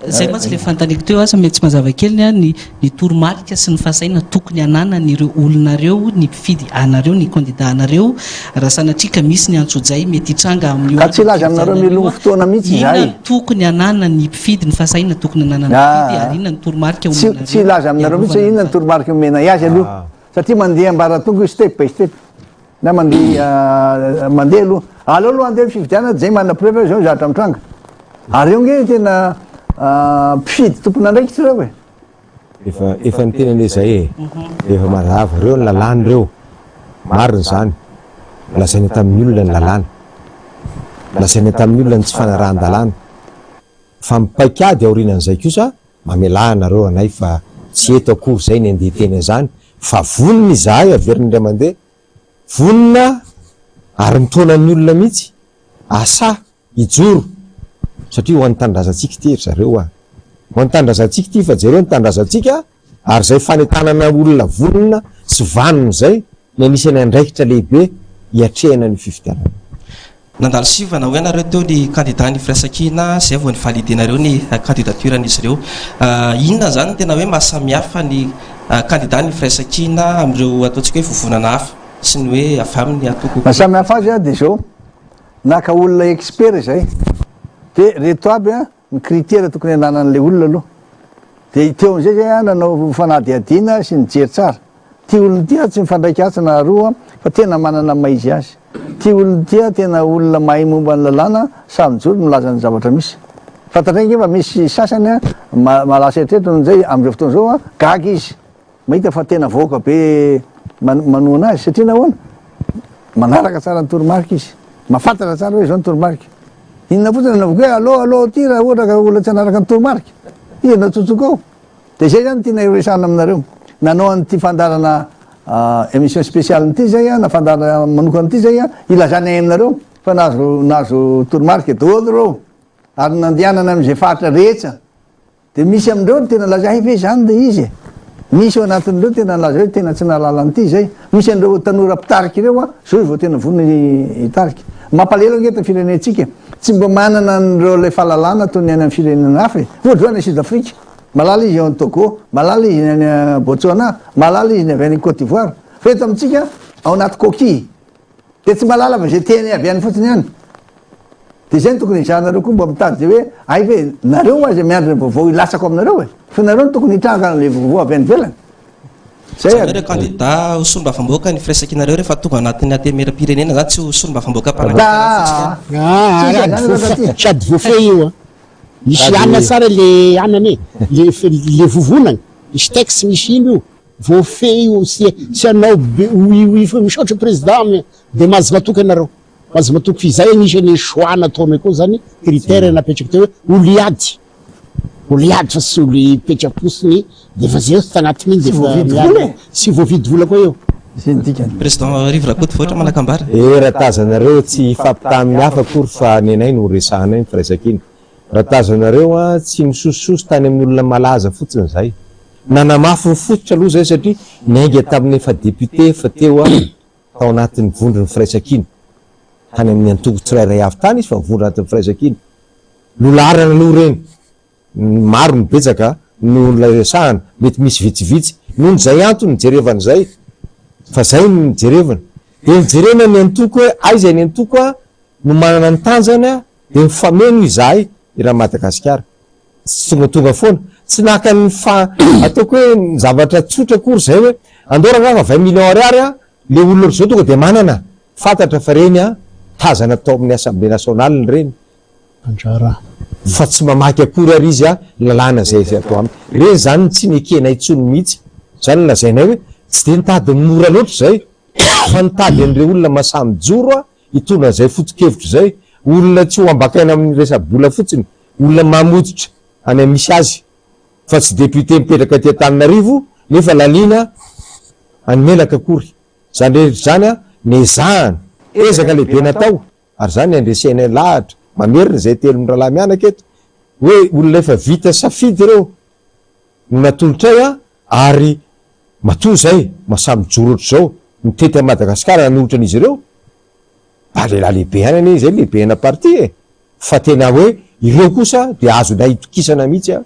Zay mantsy le fanontaniako teo asa mety tsy mazava kely ny ahy ny ny toromarika sy ny fahasahiana tokony hananan'ireo olona ireo ny mpifidy anareo ny candidat anareo raha sanatria ka misy ny antsojay mety hitranga amin'io Ka tsy andron'ny hilaza aminareo fifidianana io mialoha ny fotoana mihitsy inona izahay. no tokony hananan'ny mpifidy ny fahasahiana tokony hananan'ny mpifidy Aa ary inona ny toromarika Tsy tsy omenareo hilaza aminareo mihitsy hoe hiarovana ny inona ny toromarika omenay azy aloha satria mandeha ambaratonga io step by step. Na mandeha mandeha aloha. Aleo aloha handeha ny fifidianana dia zay manana preuve hoe zao ny zavatra mitranga. Ary eo nge tena mpifidy tompon'andraikitra ireo e. Efa efa niteny anie zay e. Efa mazava ireo ny lalàna ireo. Marina izany. Lazaina tamin'ny olona ny lalàna. Lazaina tamin'ny olona ny tsy fanarahan-dalàna. Fa ny paikady aorianan'izay kosa mamelà anareo anay fa tsy eto akory izay ny andeha hiteny an'izany fa vonona izahay averina indray mandeha, vonona ary mitaona ny olona mihitsy asa hijoro satria ho an'ny tanindrazantsika ity ry zareo a! Ho an'ny tanindrazantsika ity fa jereo ny tanindrazantsika ary izay fanentanana olona vonona sy vanona izay ny anisan'ny andraikitra lehibe hiatrehana an'io fifidianana io. Nandalo sivana hoy ianareo teo ny candidat ny firaisankina izay vao ni-valider-nareo ny candidature-n'izy ireo. Inona izany no tena hoe maha samihafa ny candidat ny firaisankina amin'ireo ataontsika hoe vovonana hafa sy ny hoe avy amin'ny antoko Maha samihafa azy dia izao, naka olona expert izay, dia ireto aby ny critère tokony hananan'ilay olona aloha. Dia teo amin'izay izay aho nanao fanadihadiana sy nijery tsara. Ity olona ity aho tsy mifandraika atsy na aroa fa tena manana ny maha izy azy. Ity olona ity aho tena olona mahay momba ny lalàna sahy mijoro milaza ny zavatra misy. Fantatray ange fa misy sasany mahalasa eritreritra noho izay amin'izao fotoana izao gaga izy. Mahita fa tena vahoaka be manohana azy satria nahoana? Manaraka tsara ny toromarika izy. Mahafantatra tsara hoe izao ny toromarika. Inona fotsiny anaovako hoe allo allo aty raha ohatra ka olona tsy hanaraka ny toromarika. Iza no atsotsoka ao? Dia izay izany no tiana hiresahana aminareo. Nanao an'ity fandaharana émission spéciale ity izay aho na fandaharana manokana ity izay aho hilazanay aminareo fa nahazo nahazo toromarika daholo ireo ary nandehanana amin'izay faritra rehetra. Dia misy amin'ireo no tena nilaza hay ve izany ilay izy e? Misy ao anatin'ireo tena nilaza hoe tena tsy nahalala an'ity izay. Misy an'ireo tanora mpitarika ireo an, izao izy vao tena vonona hitarika. Mampalahelo ange eto firenentsika e! Tsy mba manana an'ireo ilay fahalalana toy ny any amin'ny firenena hafa e! Ohatra izao any Sud Afrique, mahalala izy any Togo, mahalala izy ny any Botswana, mahalala izy ny avy any Cote d'Ivoire. Fa eto amintsika, ao anaty coquille. Dia tsy mahalala fa izay teny avy any fotsiny ihany. Dia izay no tokony hizahanareo koa mba mitady izay hoe hay ve nareo aza miandry ny vaovao hilatsako aminareo e! Fa nareo no tokony hitranga an'ilay vaovao avy any ivelany. Zay ary. Ireo kandida ho solombavambahoaka ny firaisankinareo rehefa tonga anatin'ny antenimierampirenena zany tsy ho solombavambahoaka mpanankarena fotsiny ihany. Ah, Tsisy an'izany ady raha ty. sady voafehy io an. Misy anona tsara le anana e, le le vovonana, misy texte misy ino io. Voafehy io sy sy anao be oui oui fa misaotra président am de mahazo matoky anareo mahazo matoky f'izay agnisan'ny choix nataonay koa zany critère napetraky teo hoe olo hiady olo hiady fa tsy olo hipetra-potsiny de efa zay tagnatin'igny de Tsy efa voavidy vola miady e! tsy voavidy vola koa eo. Zay ny dikany. Président Rivo Rakotovoatra manakambara. Eh raha tazanareo tsy hifampitaha amin'ny hafa akory fa nenay no resahanay ny firaisankina. Raha tazanareo an, tsy nisosososo tany amin'ny olona malaza fotsiny izahay. Nanamafy ny fototra aloha izahay satria niainga tamin'ny efa député efa teo tao anatin'ny vondron'ny firaisankina. Tany amin'ny antoko tsirairay avy tany izy fa nivondrona anatin'ny firaisankina. Nolaharana aloha ireny. Ny maro no betsaka noho ilay resahana, mety misy vitsivitsy. Noho izay antony nijerevana izay, fa izay no nijerevana. Dia nijerena ny antoko hoe aiza ny antoko no manana ny tanjany dia mifameno izahay eran'i Madagasikara. Tsy tongatonga foana. Tsy naka ny fa ataoko hoe ny zavatra tsotra akory izay hoe andao rangahy fa vingt millions ariary an, le olona ohatr'izao tonga dia manana. Fantatra fa ireny an, tazana tao amin'ny Assemblée nationale ireny. Mpandraharaha. Fa tsy mamaky akory ary izy an, lalàna izay izay atao aminy. Ireny izany no tsy nekenay intsony mihitsy. Izany no lazainay hoe tsy dia nitady ny mora loatra izay fa nitady an'ireo olona mahasahy mijoro an, hitondra an'izay foto-kevitra izay, olona tsy ho ambakaina amin'ny resa-bola fotsiny, olona mamototra any amin'ny misy azy, fa tsy député mipetraka aty Antananarivo nefa laniana any Melaky akory. Izany rehetra izany nezahana, ezaka lehibe natao, ary izany andresenay lahatra, mamerina izay telon'ny rahalahy mianaka eto, hoe olona efa vita safidy ireo no natolotray an, ary matoa izay mahasahy mijoro ohatr'izao, mitety an'i Madagasikara nanolotra an'izy ireo. Mba lehilahy lehibe ihany anie izay lehibena parti e! Fa tena hoe ireo kosa dia azonay itokisana mihitsy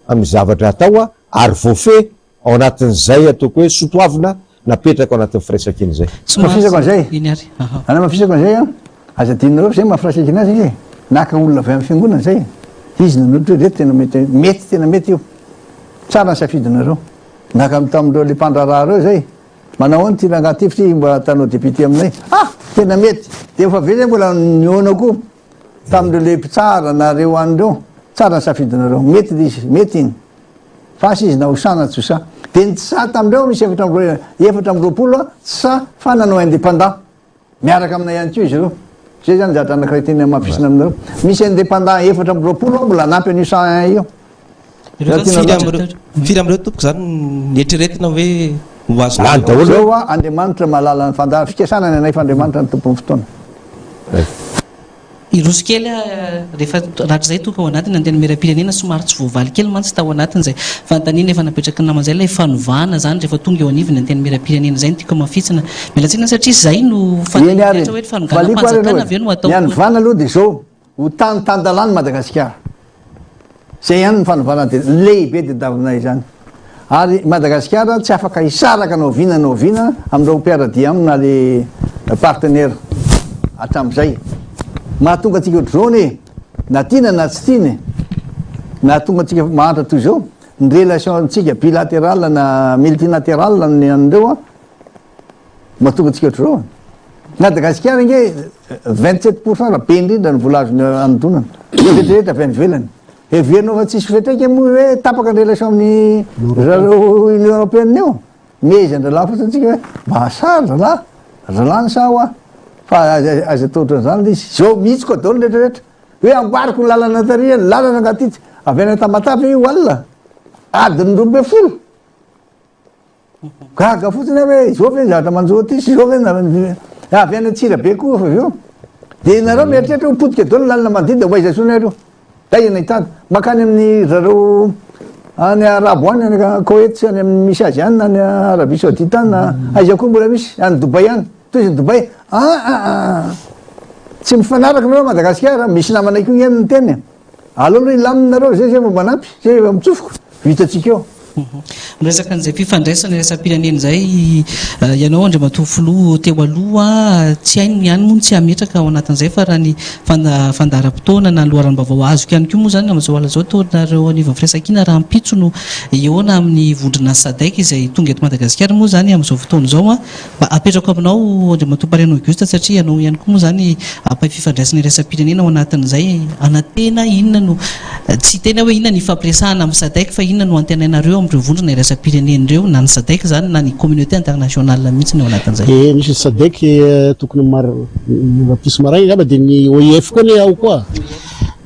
amin'ny zavatra atao ary voafehy ao anatin'izay ataoko hoe sotoavina napetraka ao anatin'ny firaisankina izay. Hamafisako an'izay, Eny ary, aha. Hanamafisako an'izay an, aza adinonareo fa izay maha firaisankina azy ange, naka olona avy amin'ny fiangonana izay, izy nanolotra hoe ireto tena mety, mety tena mety io, tsara ny safidinareo, naka tamin'ireo le mpandraharaha ireo izay, Manao ahoana ity rangahy ity f'ity mba atanao député aminay? Ah! Tena mety! Dia efa avy eo zay mbola nihaona koa tamin'ireo le mpitsara na reo any reo, tsara ny safidinareo, mety le izy, mety iny. Fa asa izy na ho sahy na tsy ho sahy. Dia ny tsy sahy tamin'ireo misy 24 tsy sahy fa nanao indépendant. Miaraka aminay ihany koa izy ireo. Izay izany zavatra anankiray tiany hamafisina aminareo. Misy indépendant 24 ao mbola hanampy an'io 101 io. Ireo zany firy amin'ireo firy amin'ireo tompoko zany ny eritreretina hoe ho azonareo? Lany daholo Izao hoa Andriamanitra mahalala ny fandà fikasana ny anay fa Andriamanitra no tompon'ny fotoana. Hiroso kely aho rehefa rahatrizay tonga ao anatiny antenimierampirenena somary tsy voavaly kely mantsy tao anatin'izay fanontaniana efa napetraky ny namana izay ilay fanovana izany rehefa tonga eo anivon'ny antenimierampirenena izay no tiako hamafisina. Miala tsiny satria izay no Eny fanontaniana ary rehetra hoe e, valiako ary fanonganam-panjakana aloha ve e. no atao Ny hanovana aloha dia izao, ho tany tan-dalàna Madagasikara. Izay ihany ny fanovana dia lehibe tadiavinay izany. Ary Madagasikara tsy afaka hisaraka na oviana na oviana amin'ireo mpiara-dia aminy na le partenaire hatramin'izay. Mahatonga antsika ohatr'izao anie, na tiana na tsy tiana e, nahatonga antsika mahantra toy izao, ny relation-ntsika bilatéral na multilatéral ny an'ireo an, Mahatonga antsika ohatr'izao. Madagasikara ange 27% raha be indrindra ny vola azony anodonana. Rehetra avy any ivelany. Heverinao fa tsisy fiantraikany moa hoe tapaka ny relation amin'ny zareo Union Européenne io. Mihezan-drahalahy fotsiny tsika hoe mba sahy ry zalahy, ry zalahy ny sahy hoa. Fa aza aza atao ohatran'izany ilay izy. Zao mihitsy koa daholo ny rehetra rehetra. Hoe amboariko ny lalana tary, ny lalana angaha ty avy any Tamatave io alina. Adiny 12. Gaga fotsiny aho hoe izao ve ny zavatra manjo aty sy izao ve ny avy any Antsirabe koa avy eo. Dia nareo mieritreritra hoe potika daholo ny lalana manodidina ho aiza intsony nareo? Aiza no ahitana? Mankany amin'ny zareo any Arabo any, any Koety sy any amin'ny misy azy any na any Arabie Saoudite any na aiza koa mbola misy, any Dubaï any. Tohizo Dubaï. Ah ah ah. Tsy mifanaraka nareo Madagasikara, misy namanay koa nge niteny e. Aleo aloha hilamina nareo zay zay vao manampy, zay efa mitsofoka, vitatsika eo. Miresaka an'izay fifandraisana iraisam-pirenena izay ianao Andriamatoa Filoha teo aloha, tsy hainy ihany moa ny tsy hametraka ao anatin'izay fa raha ny fandaharam-potoana na ny loharanom-baovao azoko ihany koa moa izany amin'izao alina izao toa nareo anivon'ny firaisankina rahampitso no hihaona amin'ny vondrona Sadec izay tonga eto Madagasikara moa izany amin'izao fotoana izao. Mba apetrako aminao Andriamatoa Parrain Auguste satria ianao ihany koa moa izany ampay fifandraisana iraisam-pirenena ao anatin'izay anantena inona no tsy hiteny aho hoe inona ny hifampiresahana amin'ny Sadec fa inona no antenainareo amin'ireo vondrona iraisam-pirenena ireo na ny Sadec izany na ny communauté internationale mihitsy ny ao anatin'izay. Dia misy ny Sadec tokony mar rahampitso maraina angamba dia ny OIF koa anie ao koa.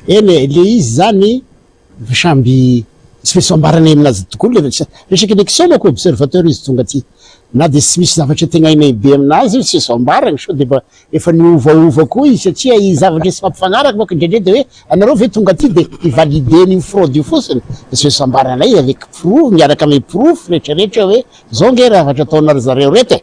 Eny e, le izy izany Efa samby tsy maintsy ambaranay aminazy dogolo le resaka élection manko observateur izy tonga aty na de tsy misy zavatra tegnainay be aminazy io tsy azo ambaragna sao de mba efa niovaova koa izy satria i zavatra tsy mampifagnaraka manko indraindray de hoe anareo ve tonga aty de hi-valider an'io fraude io fotsiny de tsy maintsy ambaranay avec proof miaraka amy porofo retraretra hoe zao nge zavatra ataonareo zareo reto e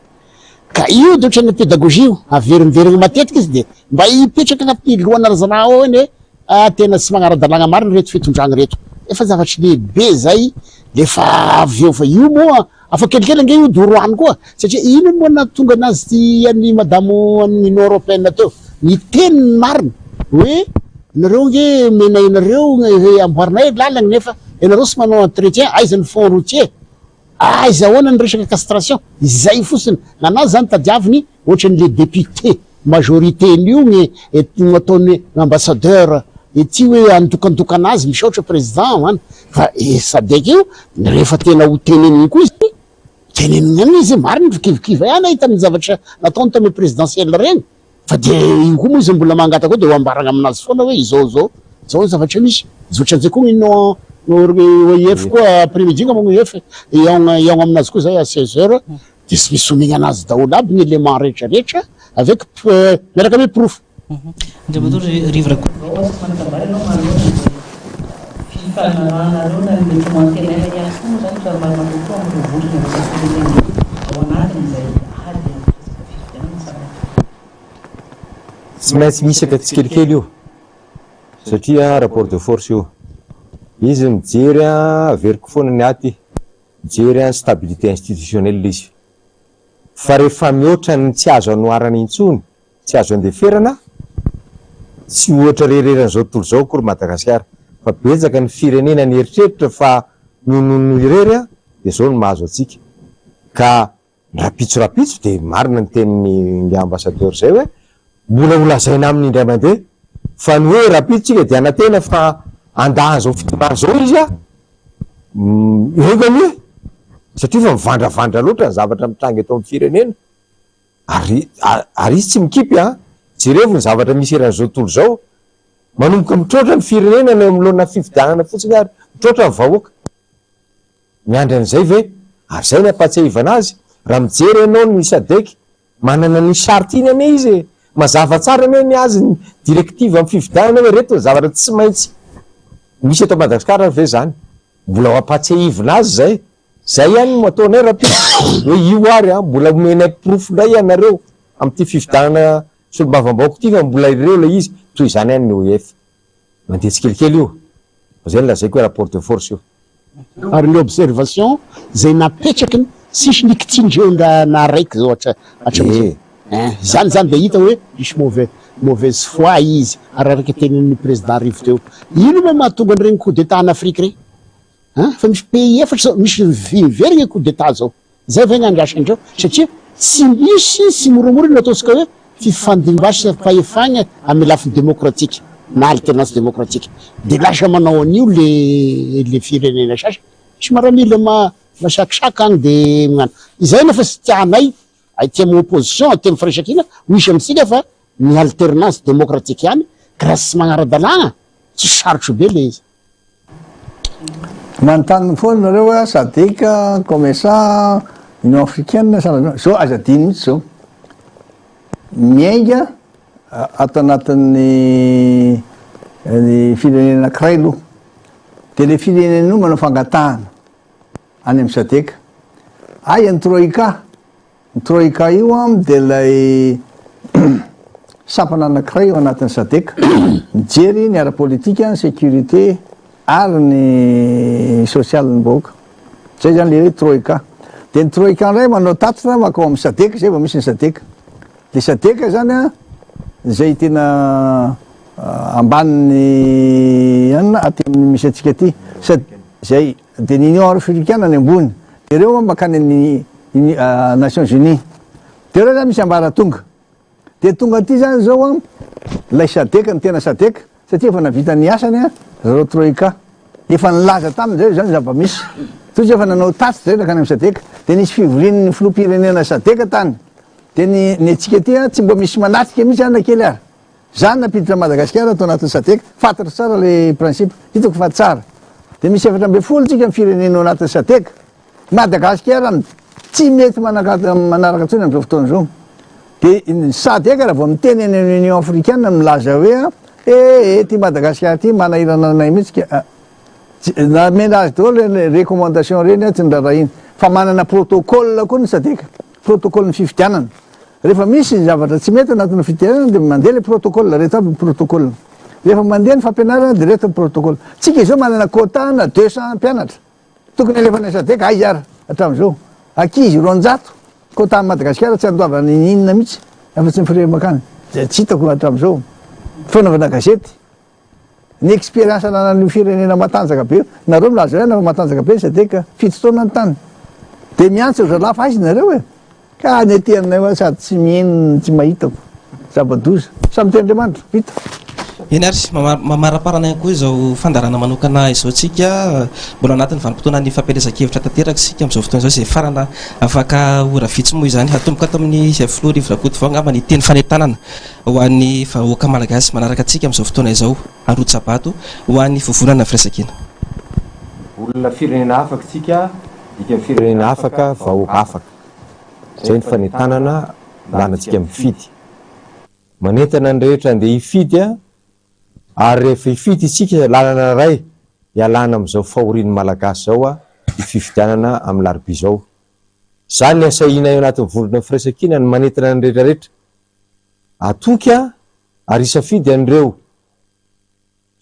ka io de ohatran'ny pédagogie io averimberigna matetika izy de mba hipetraka agnatin'ny lohanareo zalahy ao eny hoe Ah tena tsy magnara-dalàgna marina reto fitondragna reto. Efa zavatry lehibe zay le fa avy eo fa io moa afa kelikely ange io doro any koa satria ino moa nahatonga anazy ty an'i madamo an'ny Union Européenne teo niteny ny marina hoe nareo ange omenay anareo amboarinay lalagna nefa ianareo tsy manao entretien aiza ny fond routier Aiza ahoana ny resaka castration? Izay fotsiny. Nanazy zany tadiaviny ohatran'ny le député majorité nio ny no ataony ambassadeur ety hoe andokandokana azy misaotra président an! Fa i sadec io rehefa tena ho teneniny koa izy teneniny ihany izy marina fa kivikivy ihany aho tamin'ny zavatra nataony tamin'ny présidentielle reny. Fa dia io koa moa izy mbola mangataka eo dia ho ambaragna aminazy foana hoe izao izao, izao ny zavatra misy. Mizotra an'izay koa ny OIF koa après midi angamba ny OIF hihaogna hihaogna aminazy koa zay à 16 heures dia tsy misy omegna anazy daholo aby ny éléments rehetra rehetra avec miaraka amin'ny porofo. Andriamatoa Rivo Rakotovao, asa manatambara ianao manoloana izay fifanarahanareo na ny mety ho antenaina ihany koa moa izany raha marina kokoa amin'ireo vondrona iraisam-pirenena ireo ao anatin'izay ady amin'ny resaka fifidianana sa. Tsy maintsy misaka tsikelikely io satria rapport de force io. Izy mijery an, averiko foana ny aty, mijery an stabilité institutionnelle izy. Fa rehefa mihoatra ny tsy azo anoharana intsony, tsy azo andeferana, tsy ohatra irery eran'izao tontolo izao akory Madagasikara, fa betsaka ny firenena nieritreritra fa noho noho irery an, dia izao no mahazo antsika. Ka Rahampitso rahampitso dia marina ny tenin'ny ingahy ambassadeur izay hoe mbola ho lazaina aminy indray mandeha fa ny hoe rahampitso tsika dia hanantena fa handà an'izao fitondrana izao izy an! Enga anie satria efa mivandravandra loatra ny zavatra mitranga eto amin'ny firenena ary ary izy tsy mikipy an! Jerevo ny zavatra misy eran'izao tontolo izao manomboka mitroatra ny firenena na eo anoloana fifidianana fotsiny ary mitroatra ny vahoaka. Miandry an'izay ve? Ary izay ny ampahatsiahivana azy, raha mijery ianao ny sadec, manana ny charte iny anie izy e! Mazava tsara anie ny azy ny directive amin'ny fifidianana hoe ireto ny zavatra tsy maintsy misy eto Madagasikara ary ve izany? Mbola ho ampahatsiahivina azy izay. Izay ihany no ataonay rahampitso, hoe io ary an, mbola omenay porofo indray ianareo amin'ity fifidianana solombavambahoaka ity fa mbola ireo ilay izy, toy izany ihany ny OIF. Mandeha tsikelikely io. Zay no lazaiko hoe rapport de force io. Ary ny observation zay napetrakiny tsisy nikitsindreo ndra na raiky zao hatramizao. Ein, zany zany dia hita hoe misy mauvais mauvaise foi izy ary araka tenin'ny président Rivo teo. Ino moa mahatonga an'ireny coup d'état en Afrique ireny? Ein, fa misy pays efatra zao misy miverina coup d'état zao. Zay ve ny andrasandreo? Satria tsy misy tsy moramora ny ataontsika hoe fifandimbasam-pahefagna amin'ny lafiny demokratika na alternance demokratika. De lasa manao an'io le le firenena sasany. Misy maramila ma masakisaka agny de magnano. Izay nefa tsy tianay aty amin'ny opposition, aty amin'ny firaisankina ho hisy amintsika fa ny alternance demokratique ihany ka raha tsy magnara-dalàgna tsy sarotro be le izy. Manontany foana nareo hoe sadec, comesa, union africaine, zao aza adino mihitsy zao. Miainga ato anatin'ny ny firenena anankiray aloha. Dia le firenena io manao fangatahana any amin'ny sadec. Aiza ny troika? Ny Troika io an dia ilay sampana anankiray ao anatin'ny Sadec, mijery ny ara-politika, ny sécurité ary ny sosialin'ny vahoaka. Izay izany ilay hoe Troika. Dia ny Troika indray manao tatitra mankao amin'ny Sadec, izay vao misy ny Sadec. Dia Sadec izany an, izay tena ambanin'ny anona aty amin'ny misy antsika aty. Izay. Dia ny Union Africaine any ambony, dia ireo mankany amin'ny Nations Unies. Dia ireo zany misy ambaratonga. Dia tonga aty zany zao an, ilay Sadec, ny tena Sadec, satria efa navita ny asany an, zareo Troika. Efa nilaza taminy zareo zany zava-misy. Toy izay efa nanao tatitra zareo nankany amin'ny Sadec. Dia nisy fivorian'ny filoham-pirenena Sadec tany. Dia ny ny antsika aty an, tsy mba misy manatrika mihitsy an na kely ary. Za nampiditra an'i Madagasikara ato anatin'ny Sadec, fantatro tsara le principe, hitako fa tsara. Dia misy 14 tsika ny firenena ao anatin'ny Sadec. Madagasikara tsy mety manaraka intsony amin'izao fotoana izao. Dia ny Sadec raha vao miteny any amin'ny Union Africaine milaza hoe eh eh ty Madagasikara ty manahirana anay mihitsy ka. Namena azy daholo ireny recommandation ireny tsy noraharahiany. Fa manana protocole koa ny Sadec, protocole ny fifidianana. Rehefa misy ny zavatra tsy mety anatin'ny fifidianana dia mandeha ilay protocole, ireto aby ny protocole. Rehefa mandeha ny fampianarana dia ireto ny protocole. Tsika izao manana quota na 200 mpianatra. Tokony alefa any Sadec aiza ary hatramin'izao. Ankizy 200 quota an'i Madagasikara tsy andoavana n'inona mihitsy afa-tsy ny frais mankany. Izay tsy hitako hatramin'izao. Fanaovana gazety. Ny experience ananan'io firenena matanjaka be io, nareo milaza hoe matanjaka be ny sadec, 7 taona ny tany. Dia miantso ry zalahy fa aiza nareo e? Ka ny aty aminay hoa sady tsy miheno no tsy mahita ko. Zava-doza. Samy tia Andriamanitra. Vita. Eny ary, mamaraparana ihany koa izao fandaharana manokana izao tsika. Mbola anatin'ny vanim-potoanan'ny fampielezan-kevitra tanteraka isika amin'izao fotoana izao izay farana afaka ora vitsy moa izany. Hatomboka ato amin'ny Filoha Rivo Rakotovao angamba ny teny fanentanana Ho an'ny vahoaka malagasy manaraka antsika amin'izao fotoana izao, arotsa-bato ho an'ny Vovonana Firaisankina. Olona firenena afaka tsika, dikan'ny firenena afaka, vahoaka afaka. Zay ny fanentanana ananantsika mifidy. Manentana ny rehetra andeha hifidy ary rehefa hifidy isika lalana iray hialana amin'izao fahorian'ny Malagasy izao io fifidianana amin'ny larobia izao. Izany ny asahiana eo anatin'ny vondrona firaisankina ny manentana ny rehetra rehetra. Atoky a! Ary hisafidy an'ireo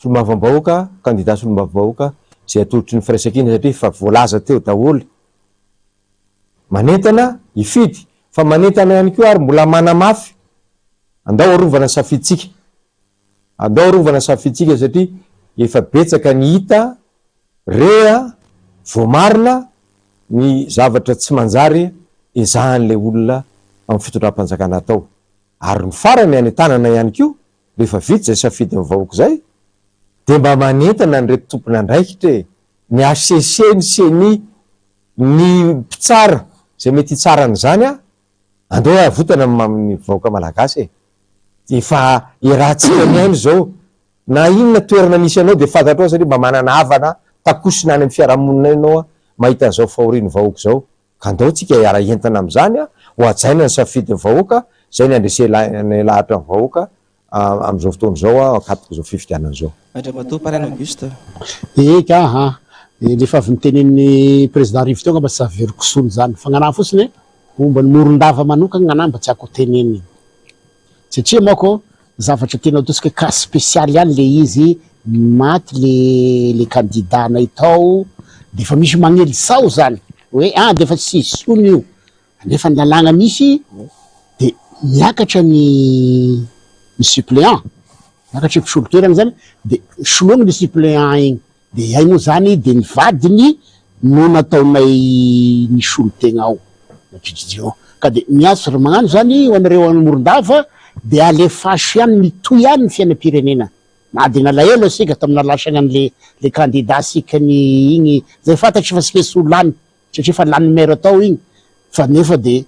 solombavambahoaka, kandida solombavambahoaka izay atolotry ny firaisankina satria efa voalaza teo daholo. Manentana hifidy fa manentana ihany koa ary mbola manamafy andao arovana ny safidintsika. Andao arovana ny safidintsika satria efa betsaka ny hita, re, voamarina ny zavatra tsy manjary ezahan'ilay olona amin'ny fitondram-panjakana atao. Ary ny farany hanentanana ihany koa rehefa vita izay safidin'ny vahoaka izay dia mba manentana an'ireto tompon'andraikitra e! Ny hcc, ny ceni, ny mpitsara izay mety hitsara an'izany an, andeha havotana ny vahoaka malagasy e! Efa iarahantsika miaina izao, na inona toerana misy anao dia fantatrao satria mba manana havana takosina any amin'ny fiarahamonina any ianao mahita an'izao fahorian'ny vahoaka izao. Ka andao tsika hiara hientana amin'izany ho hajaina ny safidin'ny vahoaka, izay ny handresenay lahatra ny vahoaka amin'izao fotoana izao ankatoky izao fifidianana izao. Andriamatoa Paraina Auguste. Eka an! Le efa avy nitenenin'ny Président Rivo teo angamba tsy averiko intsony izany fa gn'anahy fotsiny e, momba ny Morondava manokana gn'anahy mba tiako ho tenenina satria manko zavatra tena ataontsika hoe cas spécial ihany le izy, maty le le candidat nay tao de efa misy magnely sao zany hoe ah de efa tsy hisy intsony io, nefa ny lalàgna misy de miakatra ny ny suppléant, miakatra ny mpisolo toerana zany de soloina le suppléant igny. Dia iay moa zany dia ny vadiny no nataonay nisolo tegna ao, nampidridirao. Ka dia miantso ry magnano zany ho anareo any Morondava dia alefaso ihany, mitohy ihany ny fiainam-pirenena. Na dia nalahelo asika tamin'ny nalasagna an'le le candidat sika ny igny zay fantatry fa tsy maintsy ho lany satria efa lanin'ny maire tao igny fa nefa dia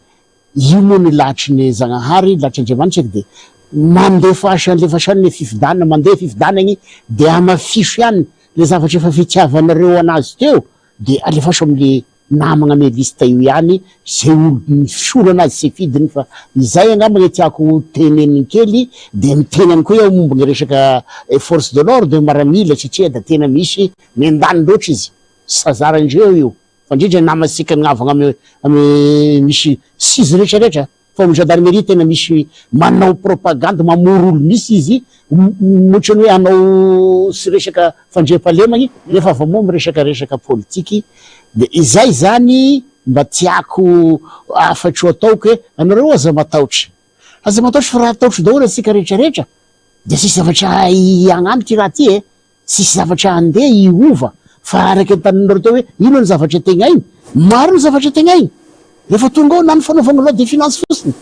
Io moa ny lahatry ny Zagnahary, lahatry Andriamanitra eky dia mandefa alefa ihany ny fifidanana, mandeha fifidanagny dia hamafiso ihany le zavatra efa fitiavanareo anazy teo dia alefaso amle namagna ame liste io ihany zay olo misolo anazy sy fidiny fa izay angamba ny tiako ho teneniny kely dia miteny ihany koa iaho momba ny resaka force de l'ordre maramila satria da tena misy miandany loatra izy sazarandreo io. Fa indrindra ny namantsika ny havagna amy amy misy sizy rehetra rehetra fa ao gendarmerie tena misy manao propagande mamoro olo misy izy otrany hoe hanao sy resaka fandriampahalemagny nefa avy amo miresaka resaka politiky de izay zany mba tiako hafatro ataoko hoe anareo aza matahotra aza matahotra fa raha ataotro daholo antsika rehetra rehetra de tsisy zavatra hagnano ty raha ty e. Tsisy zavatra handeha hiova fa araka ny taninareo teo hoe inona ny zavatra tegnainy? Maro ny zavatra tegnainy. Rehefa tonga ao na ny fanaovagna loi de finance fotsiny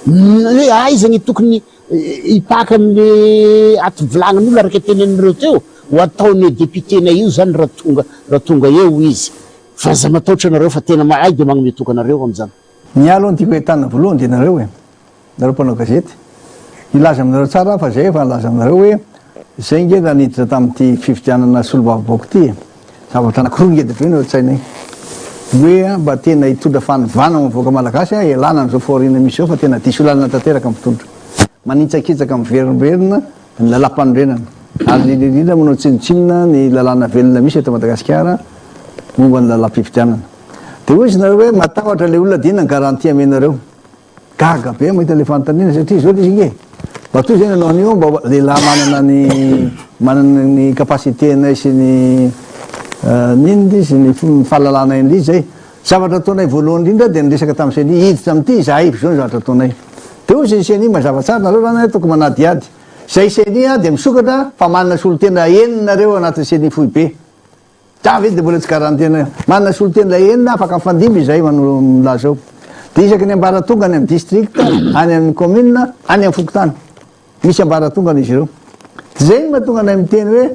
hoe aiza ny tokony hipaka amin'ny ato vilagnin'olo araka ny teneninareo teo ho ataon'io député-nay io zany raha tonga raha tonga eo izy. Fa aza matahotra nareo fa tena mahay dia magnome toky anareo amin'izany. Ny ahy aloha ny tiako entanina voalohany dia nareo e! Nareo mpanao gazety, hilaza aminareo tsara aho fa zay efa nilaza aminareo hoe zay nge raha niditra tamin'ity fifidianana solombavambahoaka ity e! Zavatra anakiroa ngeda be no eo an-tsainay. Ny hoe mba tena hitondra fanovana ho an'ny vahoaka malagasy aho, ialana amin'izao fahoriana misy izao fa tena diso lalana tanteraka ny mpitondra. Manitsakitsaka miverimberina ny lalàmpanorenana ary indrindra indrindra manao tsinontsinona ny lalàna velona misy eto Madagasikara momba ny lalàm-pifidianana. Dia hoy izy nareo hoe matahotra ilay olona dia inona ny garantie amenareo? Gaga be mahita ilay fanontaniana satria izao ilay izy ange. Matoa izay nanao an'io mba lehilahy manana ny manana ny capacité-nay sy ny n'inona izy ny fahalalanay an'ilay izy izay. Zavatra ataonay voalohany indrindra dia niresaka tamin'ny ceni hiditra amin'ity izahay fa izao ny zavatra ataonay. Dia hoy izy ny ceni mazava tsara nareo zany tokony manadihady. Izay ceni dia misokatra fa manana solontena enina nareo anatin'ny ceni foibe. Za ve dia mbola tsy garantie-na manana solontena enina afaka mifandimby izay manao milaza eo. Dia isaky ny ambaratonga any amin'ny district, any amin'ny commune, any amin'ny fokontany. Misy ambaratongany izy ireo. Izay no mahatonga anay miteny hoe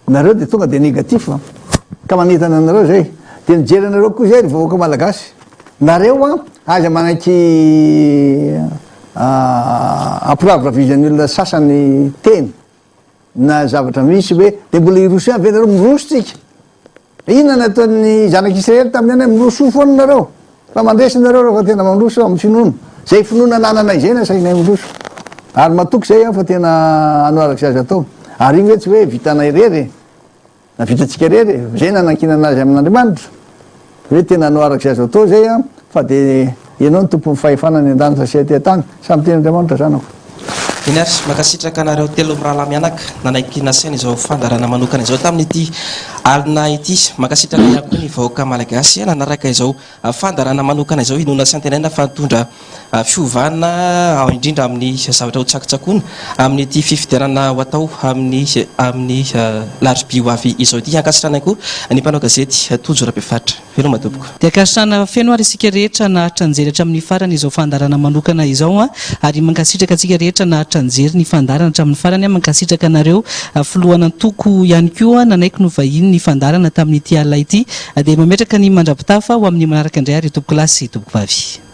nareo dia tonga dia négatif an. Ka manentana anareo izay. Dia mijery anareo koa izay ry vahoaka malagasy. Nareo an, aza manaiky ampiraviravizan'ny olona sasany teny. Na zavatra misy hoe dia mbola hiroso ihany ve nareo? Miroso tsika. Inona no nataon'ny zanak'Israely tamin'ny hoe mirosoa foana nareo fa mandresy nareo rehefa tena mandroso amin'ny finoana. Izay finoana anananay izay no asainay miroso. Ary matoky izay aho fa tena hanao araka izay azo atao. Ary iny ve tsy hoe vitanay irery e? Na vitantsika irery e, izay nanankinana azy amin'Andriamanitra, hoe tena hanao araka izay azo atao izay an, fa dia Ianao no tompon'ny fahefana any an-danitra sy aty an-tany, samy tian'Andriamanitra zanako. Eny ary, mankasitraka anareo telo mirahalahy mianaka nanaiky nasaina izao fandaharana manokana izao tamin'ity alina ity. Mankasitraka ihany koa ny vahoaka malagasy nanaraka izao fandaharana manokana izao. Inoana sy antenaina fa nitondra fiovana ao indrindra amin'ny zavatra ho tsakotsakoana amin'ity fifidianana ho atao amin'ny amin'ny alarobia ho avy izao ity. Ankasitrahana ihany koa ny mpanao gazety Tojo Rabefaritra. Veloma tompoko. Dia ankasitrahana feno ary isika rehetra naharitra nijery hatramin'ny farany izao fandaharana manokana izao an! Ary mankasitraka antsika rehetra naharitra nijery ny fandaharana hatramin'ny farany an! Mankasitraka anareo filohan'antoko ihany koa nanaiky novahiny ny fandaharana tamin'ity alina ity. Dia mametraka ny mandra-pitafa ho amin'ny manaraka indray ary tompokolahy sy tompokovavy.